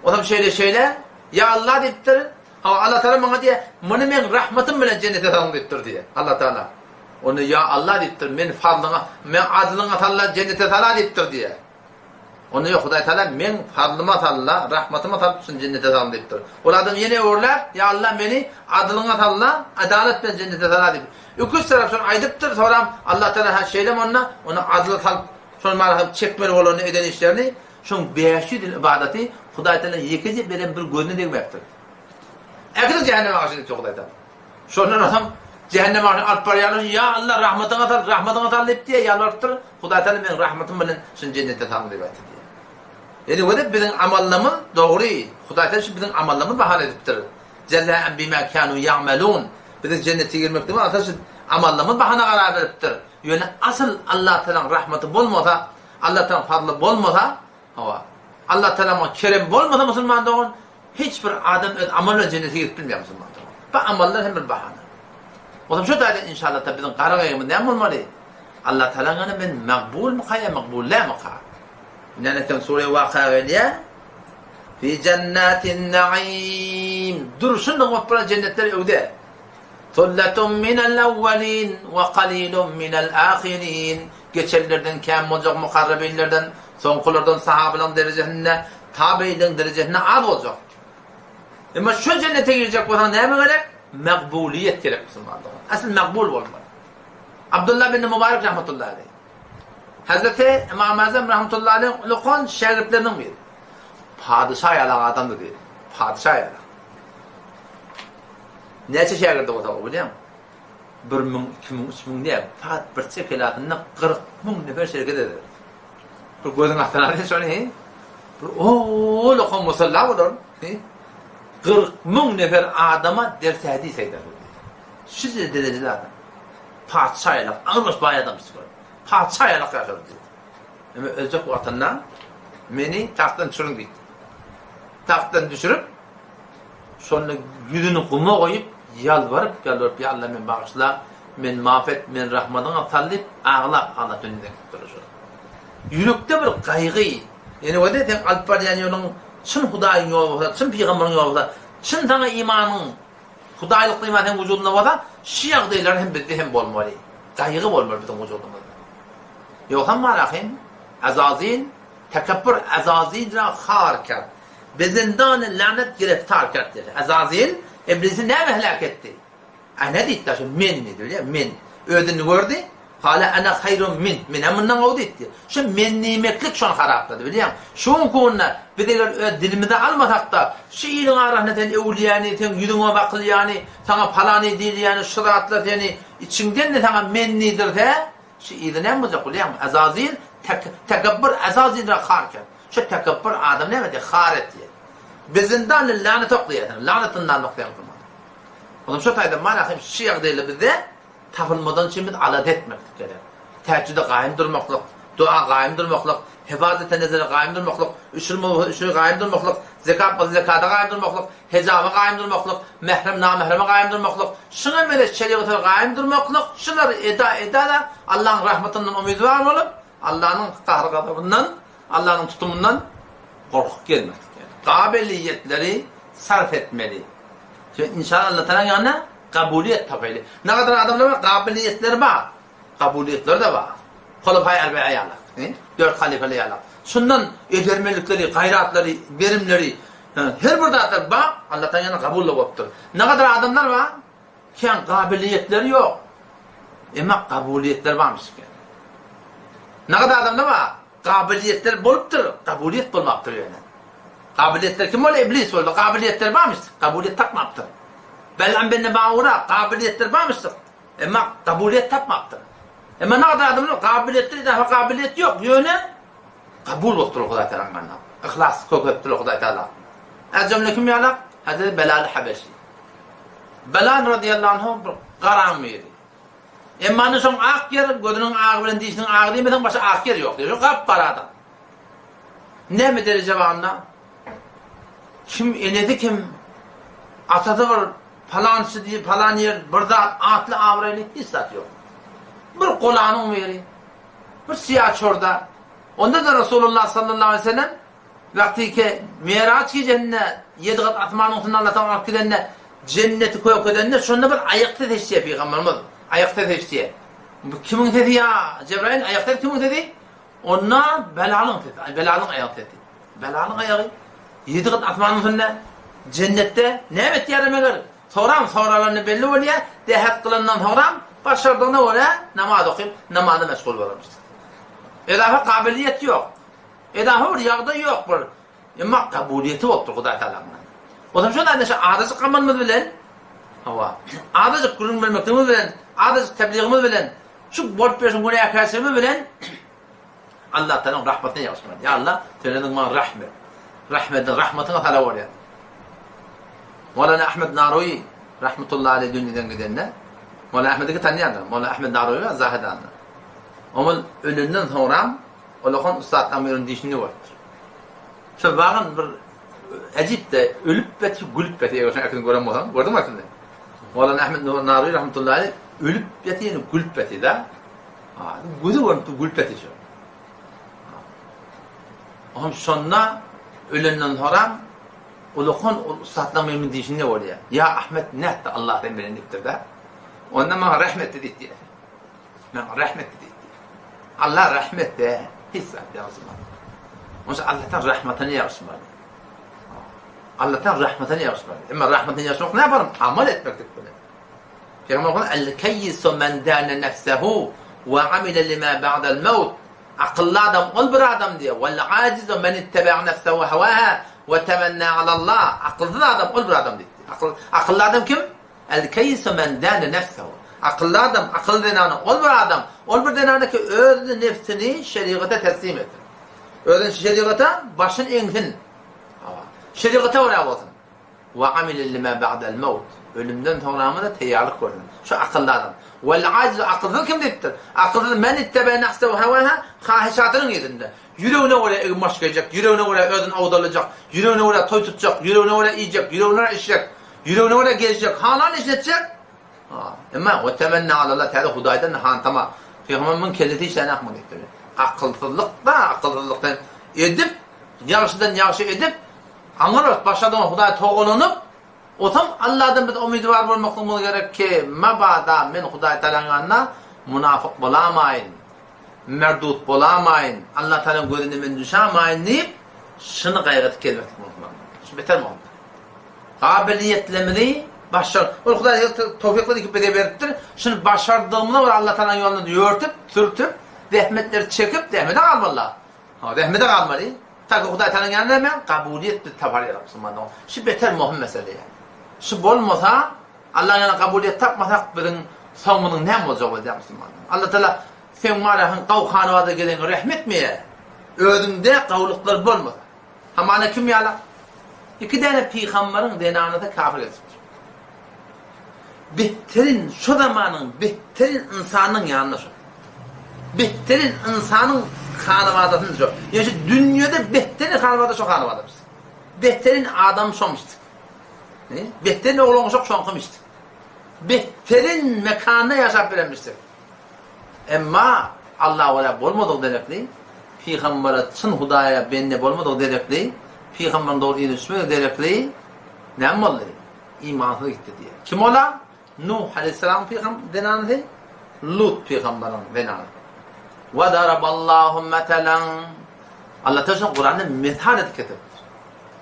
Onsoň şeýle-şeýle, Ýa Allah diýipdir. Hawa, Allah Tagala maňa diýýär, Muny meň rahmatym bilen jennete salyň diýipdir diýýär. Allah Tagala. Onda Ýa Allah diýipdir, men fazlyňa, meň adlyňa sal-da jennete sal-a diýipdir diýýär. Onda ýok, Hudaý Tagala meň fazlyma sal-da, rahmatyma salyp şuny jennete salyň diýipdir. Ol adam ýene öwrüläp, Ýa Allah meni adlyňa sal-da, adalat bilen jennete sal-a diýip. Iki-üç tarap şony aýdypdyr, soram Allah Tagala hä şeýlemi onda, ony adla salyp, şony mara çekmeli bolany eden işlerini, şoň 500 ýyl ybadaty Hudaý Tagala ýekeje beren bir gözüne degmäpdir. Äkidip jähennem agajyna diýipdir Hudaý Tagala. Şondan soň jähennem agajyna alyp barýarlar, Ýa Allah rahmatyňa sal, rahmatyňa sal diýip diýýär, ýalbarypdyr. Hudaý Tagala meň rahmatym bilen şuny jennete salyň diýip aýtdy diýýär. Ýöne göze biziň amallarymyz dogry. Hudaý Tagala şu biziň amallarymyzy bahana edipdir. Jezäen bima kanu ýa'melun. Biziň jennete girmekligimiz asyl şu amallarymyz bahana karar beripdir. Ýöne asyl Allah Tagalaň rahmaty bolmasa, Allah Tagalaň fazly bolmasa, hawa, Allah Tagalaň keremi bolmasa musulman dogan, Hiç bir adam öz amaly bilen jennete girip bilmeýär musulman dogan. Bu amallar hem bir bahana. Onsoň şu taýdan inşallah ta biziň gara gaýgymyz näme bolmaly? Allah Tagalaň ýanynda men magbulmyka ýa magbul dälmika? Ine eken sure Waka gelýär. Fi jannatin naim. Durşy nygmat bolan jennetler öwde. Sullatun minel awwalin we qalilun minel ahirin. Geçenlerden kän boljak mukarrabinlerden, soňkulardan sahabalaryň derejesinde, tabeýinleriň derejesinde az boljak. Emma şo jennete girjek bolsaň näme gerek? Magbulyýet gerek musulman dogan. Asyl magbul bolmaly. Abdullah bin Mubarek rahmetullahi aleyh. Hazreti Imam Azam rahmetullahi aleyh ulukan şägirtleriniň biri. Padyşa ýalak adamdy diýdi. Padyşa ýalak. Näçe şägirdi bolsa o bilýäňmi? 1000, 2000, 3000 diýä, fakat birçe kelasynda 40 müň nefer şereket eder. Bir gözüň astyna alýan şony, he? Bir ulukan musalla bolar, he? 40 müň nefer adama ders hadis aýdar. Şu derejede adam. Patyşa ýalak, aňrybaş baý adam çykar. Patyşa ýalak ýaşar diýdi. Emma öljek wagtynda meni tagtdan düşüriň diýdi. Tagtdan düşürip, şonda ýüzüni guma goýup, ýalbaryp, ýalbaryp, ýa Allah meni bagyşla, meni maf et, meni rahmatyňa sal diýip, aglap, aglap dünýeden gidipdir şol. Ýürekde bir gaýgy, ýene wede sen alyp barýan ýoluň çyn Hudaýyň ýoly bolsa, çyn pygamberiň ýoly bolsa, çyn saňa imanyň Hudaýlyk iman seň wujudyňda bolsa, şu ýagdaýlar hem bizde hem bolmaly. Gaýgy bolmaly biziň wujudymyzda. Ýogsam bar ahym, Azazil, tekepbür Azazil ra har kert. Be zindany lanet gireftar kert diýdi. Azazil iblisi näme heläk etdi? Ene diýdi, şu men diýdi, bilýär, men. Özüni gördi, Kale ene haýrun min, men-ä mundan gowy diýdi. Şu men diýmeklik şony haraplady, bilýäňmi? Şu günki günde biz eger öz dilimize almasak-da, şu iliň arasynda sen öwülýäni, seň ýüzüňe bakylýany, saňa palany diýilýäni, şu zatlar seni içiňden-de saňa men diýdirse, şu yzy näme boljak bilýäňmi? Azazil tekebbür Azazil har ker. Şu tekebbür adamy näme edýär? Har etýär. Bizindan lanet oklaýar seni. Lanet zyndan oklaýar. Onuň şu taýdan mana hem şu ýagdaýlar bizde Tapylmadan üçin biz alada etmeklik gerek. Tähejjüde gaýym durmaklyk, dua gaýym durmaklyk, hefazete nezere gaýym durmaklyk, üşür bolsa üşüre gaýym durmaklyk, zekat bolsa zekata gaýym durmaklyk, hejaba gaýym durmaklyk, mährem namähreme gaýym durmaklyk, şuňa meňzeş şerigata gaýym durmaklyk, şulary eda eda-da Allahyň rahmatyndan umydwar bolup, Allanyň gahar-gazabyndan, Allanyň tutumyndan gorkup gezmeklik gerek. Gabylyýetleri sarp etmeli. Inşallah Allatagalaň ýanynda Kabulyýet tapaýly. Nagadar adamlar bar, kabylyýetleri bar. Kabulyýetleri-de bar. Hulafaýy erbaa ýalak, dört halyfaly ýalak. Şundan edermenlikleri, gaýratlary, berimleri, her bir zatlar bar, Allataň ýanynda kabul-da bolupdyr. Nagadar adamlar bar, kän kabylyýetleri ýok. Emma kabulyýetleri barmyş eken. Nagadar adamlar bar, Kabylyýetler bolupdyr, kabulyýet bolmapdyr ýöne. Kabylyýetler kim boldy? Iblis boldy. Kabylyýetler barmyşdyk, kabulyýet tapmapdyr. Bel'am bin Baura, kabylyýetler barmyşdyk, emma kabulyýet tapmapdyr. Emma nagada adamlar kabylyýetler idafa kabylyýet ýok, ýöne kabul bolupdyr Hudaý Tagalaň ýanynda. Yhlas kökepdir Hudaý Tagala. Ejemle kim ýalak? Hazreti Belal Habeşi. Belal radiyallahu anhu bir garaň biri. Emma indi şoň ak ýer, gözüniň agy bilen dişiniň agy diýmeseň başga ak ýer ýok diýýär. Şo gap-gara adam. Näme dereje bar onda? Kim enesi kim? Atasy bir palançy diýip, palan ýer, bir zat atly abraýly hiç zat ýok. Bir golanyň biri. Bir syýa çorda. Onda-da Resulullah sallallahu aleýhi we sellem wagtyky Miraç gijesinde ýedi gat asmanyň üstünde Allah tagala alyp gidende jenneti kökedende şonda bir aýak sesi eşidýär pygamberimiz. Aýak sesi eşidýär. Bu kimiň sesi ýa Jebraýyl aýak sesi kimiň sesi? Onda Belalyň sesi, Belalyň aýak sesi. Belalyň aýagy ýedi gat asmanyň üstünde jennetde näme etýär meger? Soram soralanda belli bolýar, dähet kylandan soňram başardygyna görä namaz okyp, namaza meşgul bolarmyş. Edafa kabylyýet ýok. Edafa bir ýagdaý ýok bir. Emma kabulyýeti bolupdyr Hudaý Tagaladan. Otam şol aýdan şu azajyk amalymyz bilen, hawa, azajyk gürrüň bermekligimiz bilen, azajyk tebligimiz bilen, şu bolup berşin günäkärçiligimiz bilen Allah Tagalaň rahmatyna ýagşymaly. Ýa Allah, sen özüň maňa rahm et. Rahmediň, rahmatyňa talap bolýan. Mowlana Ahmed Naroýy rahmetullahi aleýh dünýeden gidende, Mowlana Ahmedi tanýandyr. Mowlana Ahmed Naroýy bar Zahedanda. Oňul ölenden soňram Olakan ussat Amiryň dişini görüpdir. Şol wagyn bir äjip-de ölüp ýatyr, gülüp ýatyr. Eger şoň äkisini gören bolsaň, gördüňmi äkisini? Mowlana Ahmed Naroýy rahmetullahi aleýh ölüp ýatyr, ýene gülüp ýatyr-da. Gözi görnüp dur, gülüp ýatyr şo. Oňam şonda ölenden soňram ulakan ol ussatlaryň biriniň dişinde bolýar. Ýa Ahmet nätdi Allah sen bilen diýipdir-de. Onda maňa rehm etdi diýipdir. Maňa rehm etdi diýipdir. Allah rehm etse, hiç zat ýagşymaz. Onuň üçin Allahdan rahmatyny ýagşymaly. Allahdan rahmatyny ýagşymaly. Emma rahmatyny ýagşymak näme bar? Amal etmeklik bilen. Pygamberimiz El-keyyisu men dâne nefsehu we amile lima ba'del mewt Akylly adam ol bir adam diýýär. Wel ajizu men ittebe'a nefsehu hewaha we temennâ alallah Akylsyz adam ol bir adam diýipdir. Akyl, akylly adam kim? El-keyyisu men dâne nefsehu Akylly adam, akylly zenana ol bir adam, ol bir zenana ki öz nefsini şerigata teslim etsin. Özüni şerigata başyn eňsin. Şerigata görä bolsun. Ve amile lima ba'del mewt. Ölümden soňramyza teýýarlyk görsün. Şu akylly adam. Vel ajzu akylsyz kim diýipdir? Akylsyz men ittebe nefsehu hewaha hahyşatynyň yzynda. Ýüregine görä egin-baş geýjek, ýüregine görä özüni awdalajak, ýüregine görä toý tutjak, ýüregine görä iýjek, ýüregine görä içjek, ýüregine görä gezjek, halan işini etjek. Emma ve temenna alallah täze Hudaýdan hantama. Pygamber muň kellesi işlänakmy diýipdir. Akylsyzlyk-da, akylsyzlykdan edip, ýagşydan ýagşy edip, Aňyrys, başadan Hudaý togalanyp, Otam Alladan biz umydywar bolmaklygymyz gerek ki, mabada men Hudaý Tagalaň ýanynda munafyk bolamaýyn, merdut bolamaýyn, Allah Tagalaň gözüne men düşamaýyn diýip, şuny gaýgy edip gezmeklik musulman. Şu beter muhimdir. Kabiliýetlerimizi başar, ol Hudaý towfiklary ki bize beripdir, şuny başardygymyza görä Allah Tagalaň ýolunda ýörtüp, sürtüp, zähmetleri çekip, zähmete galmaly. Ha, zähmete galmaly. Ta ki Hudaý Tagalaň ýanynda näme? Kabulyýet biz tapar ýaly musulmanlar. Şu beter möhüm mesele ýa. Şu bolmasa, Allaň ýanynda kabulyýet tapmasak biziň soňumyzyň näme boljagy bolýar musulmanlar. Allah Tagala seň marahyň gaw hanabada geleňe rehm etmeýär. Özüňde gawlyklar bolmasa. Hamana kim ýala? Iki däne pygambaryň zenanasy kafir geçipdir. Behterin şo zamanyň behterin ynsanynyň ýanynda şo. Behterin ynsanyň hanabadasynda şo. Ýöne şu dünýede behterin hanabada şo hanabadamyş. Behterin adam şomyşdyk. Behterin oglan-uşak şoňkymyşdyk. Behterin mekanda ýaşap bilenmişdik. Emma Allaha görä bolmadygy derekli, pygambere çyn Hudaýa bende bolmadygy derekli, pygamberiň dogry yzyna düşmedigi derekli näme boldy? Imansyz gitdi diýýär. Kim ola? Nuh aleýhissalamyň pygam zenanysy, Lut pygamberiň zenanysy. Wa daraballahu metelan Allah Teala şuny Kuranda mesal edip getiripdir.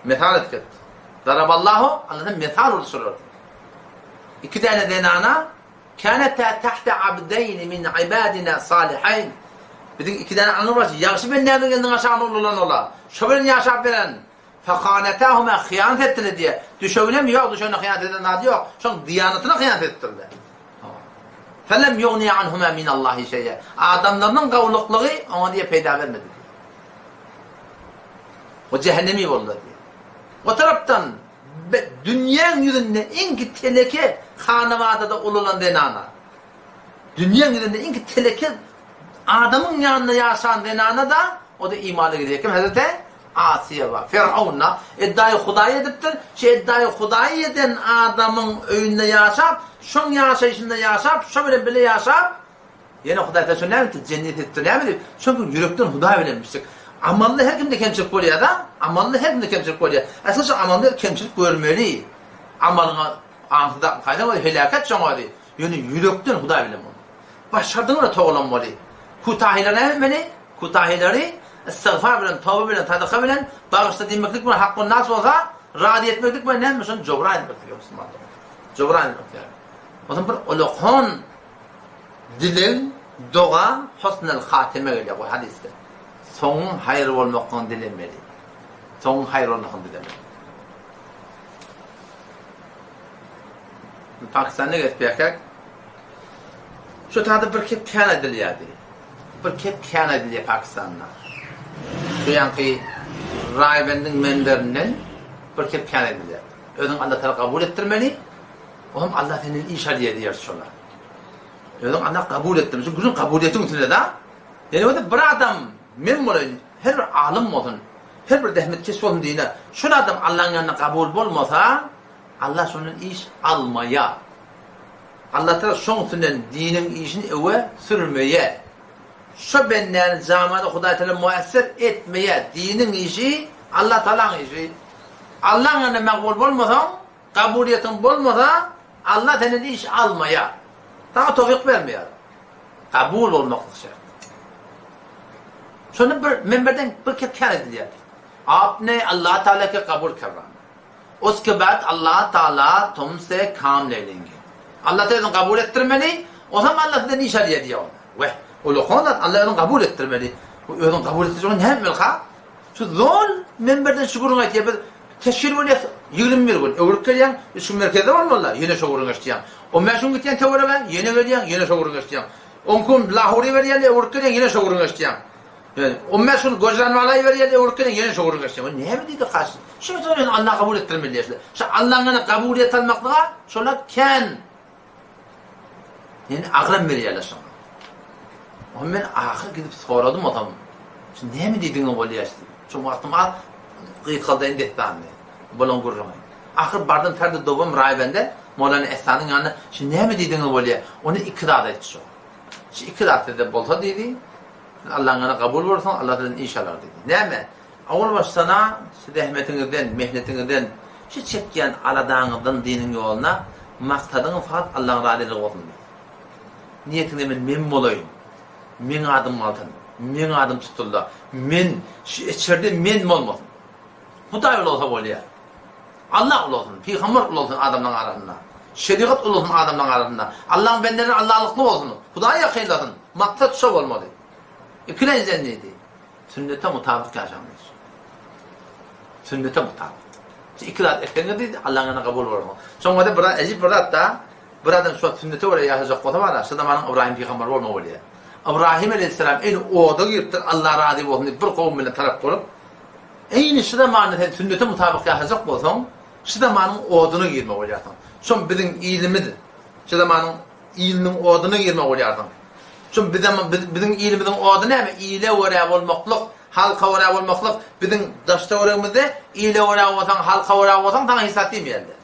Mesal edip getiripdir. Daraballahu Allah Teala mesal urdy şolar. Iki däne zenana Kânetâ tahte abdeýni min ibadina salihaýn Biziň iki däne aňrybaş ýagşy bendämiziň eliniň aşagynda ulalan olar. Şo bilen ýaşap beren. Fekânetâhumâ hyýanat etdiler diýýär. Düşeginem ýok, düşegine hyýanat eden zady ýok. Şoň diýanatyna hyýanat edipdirler. Felem ýugniýa anhumâ minallahi şeý'e. Adamlarynyň gawluklygy oňa diýýär peýda bermedi diýýär. O jähennemi boldular diýýär. O tarapdan Dünýäň ýüzünde iň ki teleke hanabadada ulalan zenana. Dünýäň ýüzünde iň ki teleke adamyň ýanynda ýaşan zenana-da, o-da imana girýär. Kim? Hezreti Asiýa bar. Ferhaun-da eddaýy hudaý edipdir. Şu eddaýy hudaý eden adamyň öýünde ýaşap, şoň ýaşaýşynda ýaşap, şo bilen bile ýaşap. Ýene Hudaý Tagala şony näme etdi? Jennet etdi. Näme diýip? Çünki ýürekden Hudaý bilenmişdik. Amalda her kimde kemçilik bolýar-da. Amalda her kimde kemçilik bolýar. Esasy şu amalda kemçilik görmeli. Amalyňa aňsyz kaýda bolýar, heläket şoň özi. Ýöne ýürekden Hudaý bilen bolmaly. Başardygyň bilen togalanmaly. Kütahylar näme etmeli? Kütahylary istigfar bilen, toba bilen, sadaka bilen bagyşla diýmeklik bilen hakkun nas bolsa, razy etmeklik bilen näme şony jobran etmek gerek musulmanlar. Jobran etmek gerek. Onsoň bir ulakan dileg, doga husnul hatime gelýär bu hadysda. Soňuň haýyr bolmaklygyny dilemeli. Soňuň haýyr bolmaklygyny dilemeli. Pakistanda gezip ýörkäk, şu taýda bir kep kän aýdylýardy. Bir kep kän aýdylýar Pakistanda. Şu ýanky Raýbendiň menberinden bir kep kän aýdylýar. Özüň Allah Taala kabul etdirmeli. O hem Allah senden iş alýar diýer şolar. Özüň Allah kabul etdirmeli. Şu günüň kabulyýetiň üstünde da. Ýene bolsa bir adam men bolaýyn, her bir alym bolsun, her bir zähmetkeş bolsun diýne. Şol adam Allaň ýanynda kabul bolmasa, Allah şondan iş almaýar. Allah Tagala şoň üstünden diniň işini öwe sürmeýär. Şo bendäni jamada Hudaý Tagala muesser etmeýär. Diniň işi Allah Tagalaň işi. Allaň ýanynda makbul bolmasaň, kabulyýetiň bolmasa, Allah senden iş almaýar. Saňa towfyk bermeýär. Kabul bolmaklyk şert. Şonda bir minberden bir kep kän edilýär. Apne Allah Tagala ke kabul kerwana. Uske bad Allah Taala tumse kam le lenge. Allah Taala özüni kabul etdirmeli, onsoň Allah sizden iş alýar diýýär onda. Weh, ulakan zat Allah özüni kabul etdirmeli. Bu özüni kabul etdirjek näme etmeli-ha? Şu zol menberden şu gürrüňi aýtýar, biz teşkil bolýas 21 gün, öwrüp gelýäň, üç gün merkezde bolmaly-da, ýene şo gürrüňi eşidýäň. On bäş gün gitýäň töwerege, ýene gelýäň, ýene şo gürrüňi eşidýäň. On gün Lahury berýärler, öwrüp gelýäň, ýene şo gürrüňi eşidýäň. Ýöne, 15 gün Gojranwalaýy berýärler, öwrüp gelýäň, ýene şo gürrüňi eşidýäň. O näme diýdi kaş? Şu meseleni Allah kabul etdirmeli diýýär. Şu Allaň ýanynda kabulyýet almaklyga şolar kän ýani agram berýärler şoňa. Onda men ahyr gidip soradym otam. Şu näme diýdigiňe bolýar diýip. Şu wagtym az gysgaldaýyn dessanyny. Bolan gürrüňi. Ahyr bardym Ferdi Dowam Raýbende Molana Ehsanyň ýanyna şu näme diýdigiňe bolýar. Ony iki zat aýtdy şo. Şu iki zat sizde bolsa diýdi. Siz Allaň ýanynda kabul bolursyňyz, Allah sizden iş alar diýdi. Näme? Owal başdan-a şu zähmetiňizden, mehnetiňizden, şu çekýän aladaňyzdan diniň ýoluna maksadyňyz fakat Allaň razylygy bolsun diýdi. Niýetiňde men men bolaýyn, meň adym galsyn, meň adym tutulda, men şu içerde men bolmasyn. Hudaý ulalsa bolýar. Allah ulalsyn, pygamber ulalsyn adamlaryň arasynda. Şerigat ulalsyn adamlaryň arasynda. Allaň bendeleri Allalykly bolsun, Hudaýa ýakynlasyn. Maksat şo bolmaly. Ikilenjiden diýdi. Sünnete mutabyk ýaşaň diýdi. Sünnete mutabyk. Şu iki zat etseňiz diýdi, Allaň ýanynda kabul bolarsyňyz. Şoňa-da bir ejip bir zat da, bir adam şu sünnete görä ýaşajak bolsa bara, şu zamanyň Ybraýym pygamber bolmagy bolýar. Ybraýym aleýhissalam eýni oda giripdir, Allah razy bolsun diýip bir kowum bilen tarap bolup, eýni şu zamanda sen sünnete mutabyk ýaşajak bolsaň, şu zamanyň oduna girme bolýarsyň. Şom biziň ilimiz, şu zamanyň iliniň oduna girme bolýarsyň. Şom bizem biziň ilimiziň ody näme? Ile görä bolmaklyk, halka görä bolmaklyk. Biziň daş-töweregimizde ile görä bolsaň, halka görä bolsaň saňa hiç zat diýmeýärler.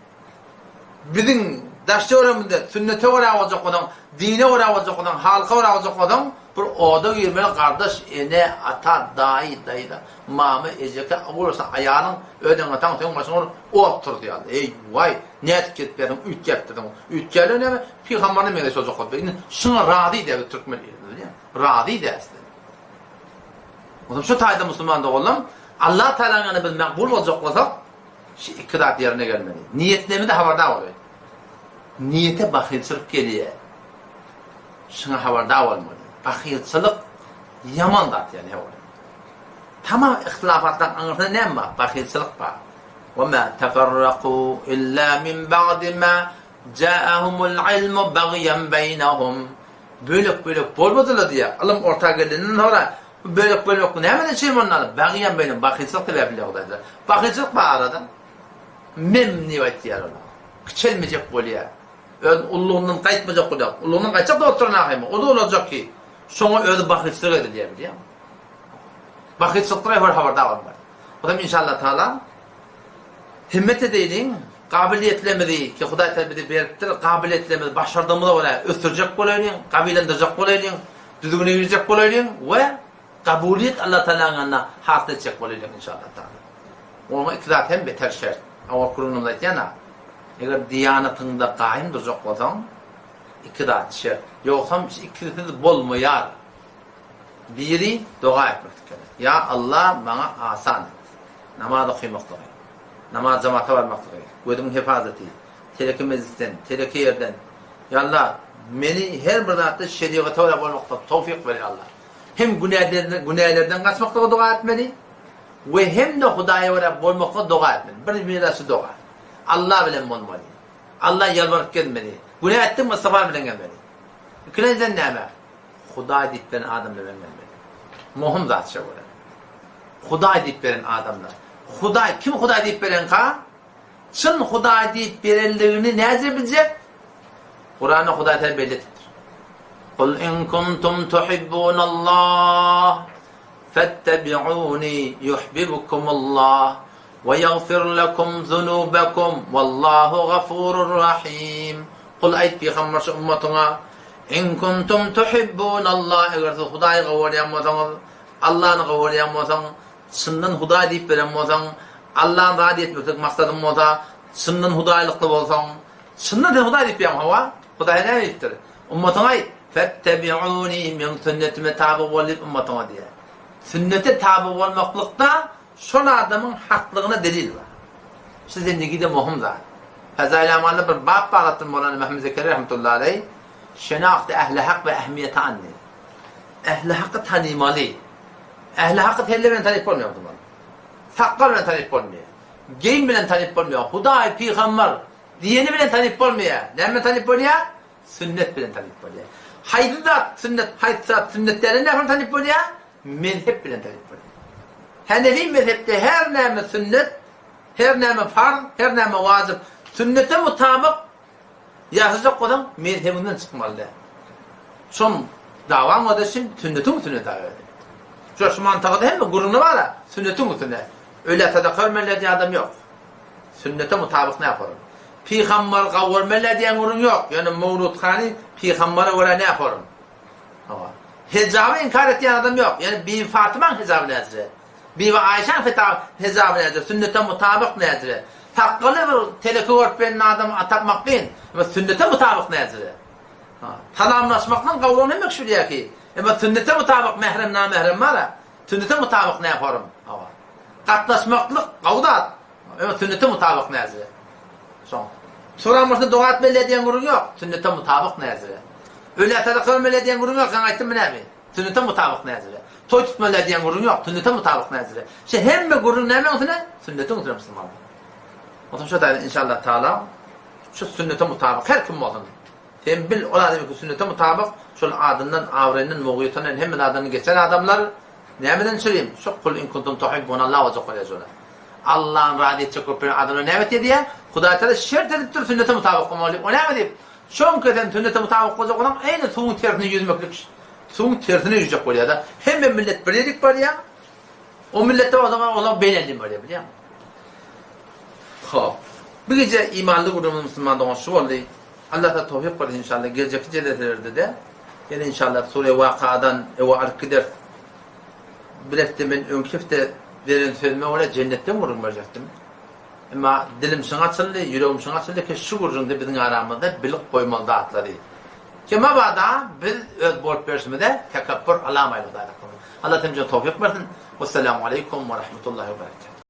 Biziň daş-töweregimizde sünnete görä boljak bolsaň, dine görä boljak bolsaň, halka görä boljak bolsaň, bir oda girmeli gardaş, ene, ata, daýy, daýza, mama, ejeke, bolsa aýalyň, öz eneň-ataň seň başyňa bir ot turuzýarlar. Eý, waý, nädip gezip ýörsiň, üýtgäpdirsiň. Üýtgärler näme, pygamberine meňzeş boljak bolup. Indi şuňa razy däl biz türkmen ili, bilýäňmi? Razy däl sizden. Onsoň şu taýda musulman doganlarym, Allah Tagalaň ýanynda biz makbul boljak bolsak, Şu iki zat ýerine gelmeli. Niýetlerimize habardar bolaly. Niýete bahylçylyk gelýär. Şuňa habardar bolmaly. Bahylçylyk ýaman zat ýaly he ol. Tamam ihtilafatlaryň aňyrsynda näme bar? Bahylçylyk bar. Wa ma tafarraku illa min ba'di ma ja'ahumul ilmu bagyan baynahum. Bölek-bölek bolmadylar diýýär. Ylym orta gelenden soňra Bu bölek bölmek nämeden çyn bolmaly? Bagýan beýle bahylçylyk sebäpli ýagdaýda. Bahylçylyk bar arada. Men diýip aýtýar olar. Kiçelmejek bolýar. Öz ullugyndan gaýtmajak bolýar. Ullugyndan gaýtjak da oturan ahymy. O da olajak ki. Şoňa özi bahylçylyk edilýär bilýäňmi? Bahylçylykdan her habardar bolmaly. Onam inşallah taala himmet edeýliň. Gabylyýetlerimizi, ki Hudaý Tagala bize beripdir, gabylyýetlerimizi başardygymyza görä ösdürjek bolaýlyň, gabylandyrjak bolaýlyň, düzgüne girjek bolaýlyň we gabulyýet Allah Tagalaň ýanynda hasyl etjek bolaýlyň inşallah Tagala. Oňa iki zat hem beter şert. Owal gürrüňimizde aýtýan-a, eger diýanatyňda gaýym durjak bolsaň, iki zat şert. Ýogsam şu ikisiz bolmaýar. Biri doga etmeklik gerek. Ýa Allah maňa asan et. Namaz okymaklygy. Namaz jamata barmaklygy, gözüň hefazaty, teleki mejlisden, teleki ýerden. Ýa Allah, meni her bir zatda şerigata görä bolmaklyga towfyk ber, ýa Allah. Hem günälerden, günälerden gaçmaklyga doga etmeli we hem-de Hudaýa görä bolmaklyga doga etmeli. Bir mirasçy doga. Allah bilen bolmaly. Alla ýalbaryp gezmeli. Günä etdiňmi, istigfar bilen gelmeli. Ikilenjiden näme? Hudaý diýip beren adamlar bilen gelmeli. Möhüm zat şo görä. Hudaý diýip beren adamlar. Hudaý, kim Hudaý diýip berenka? Çyn Hudaý diýip berenligini näce biljek? Kuranda Hudaý Teala belli etipdir. Kul in kuntum tuhibbunallah fettebi'uni yuhibbukumullah we ýagfir lekum zunubakum wallahu gafurur rahim. Kul aýt pygamber şu ummatyňa In kuntum tuhibbunallah eger siz Hudaýy gowy görýän bolsaňyz Allany gowy görýän bolsaň, çyndan Hudaý diýip beren bolsaň, Allany razy etmeklik maksadyň bolsa, çyndan hudaýlykly bolsaň, çyndan sen Hudaý diýip berýäň, hawa, Hudaý näme diýipdir? Ummatyňa aýt, Fettebi'uni, meň sünnetime taby bol diýip ummatyňa diýýär. Sünnete taby bolmaklykda şol adamyň haklygyna delil bar. Şu zendigide möhüm zat. Fezail Amalda bir bap baglatdym Mowlana Mehmet Zekeriýa rahmetullahi aleý, Şenahti ehli hak we ehmiýeti an diýip. Ähli haky tanymaly. Ähli haky selle bilen tanyp bolmaýar musulman. Sakgal bilen tanyp bolmaýar. Geýim bilen tanyp bolmaýar. Hudaý, pygambar diýeni bilen tanyp bolmaýar. Näme bilen tanyp bolýar? Sünnet bilen tanyp bolýar. Haýsy zat sünnet, haýsy zat sünnet däl näme bilen tanyp bolýar? Mezhep bilen tanyp bolýar. Hanefi mezhepde her näme sünnet, her näme farz, her näme wajyp sünnete mutabyk Ýaşajak bolsaň mezhebiňden çykmaly däl. Şom dawaň bolsa şin sünnetiň üstüne dawa et. Şo şu mantagada hemme gürrüňde bar-a, sünnetiň üstüne. Ölä sadaka bermeli diýen adam ýok. Sünnete mutabyk nähorum. Pygambar gawurmeli diýen gürrüň ýok. Ýöne mowludhany pygambara görä nähorum. Hawa. Hejaby inkar etýän adam ýok. Ýöne Bibi Fatymaň hejaby näzire. Bibi Aýşaň feta hejaby näzire, sünnete mutabyk näzire. Sakgaly bir teleke görüp benden adam tapmak kyn. Emma sünnete mutabyk näzire. Salamlaşmakdan gawuny hemme kişi bilýär ki. Emma sünnete mutabyk mährem namährem bar-a. Sünnete mutabyk nähorum. Hawa. Gatnaşmaklyk gawy zat. Emma sünnete mutabyk näzire. Şoň. Soran bolsa doga etmeli diýen gürrüň ýok. Sünnete mutabyk näzire. Ölä sadaka bermeli diýen gürrüň ýok. Ýaňy aýtdym näme? Sünnete mutabyk näzire. Toý tutmaly diýen gürrüň ýok. Sünnete mutabyk näzire. Şe hemme gürrüň nämäň üstüne? Sünnetiň üstüne musulmanlar. Onsoň şo taýdan inşallah taala şu sünnete mutabyk her kim bolsun. Sen bil ol adam ki sünnete mutabyk şol adyndan, abraýyndan, mugyýetinden hemme zadyndan geçen adamlar nämeden çürim? Şu kul in kuntum tuhibbunallah boljak bolýar şolar. Allany razy etjek bolup ýören adamlar näme etýär diýýär? Hudaý Taala şert edipdir sünnete mutabyk bolmaly. O näme diýip? Şoňka sen sünnete mutabyk boljak bolsaň, eýni suwuň tersine ýüzmeklik Suwuň tersine ýüzjek bolýar-da. Hemme millet bir ýerik barýar. O milletde o zaman olar beýlendim bolýar, bilýäňmi? Hop. Bu gije imanly gürrüňimiz musulman dogan şu boldy. Allah taala towfyk bersin inşallah. Geljekki jeleselerde-de ýene inşallah sure Wakadan öwe alyp gideris. Bir hepde men öňki hepde beren sözüme görä jennetden gürrüň berjekdim. Emma dilim şuňa açyldy, ýüregim şuňa açyldy ki, şu gürrüňde biziň aramyzda bilip goýmaly zatlary. Ki mabada biz öz bolup berşimize tekepbür alamaýly Hudaý saklasyn. Allah hemmämize towfyk bersin. Wessalamu aleýkum we rahmetullahi we berekatuh.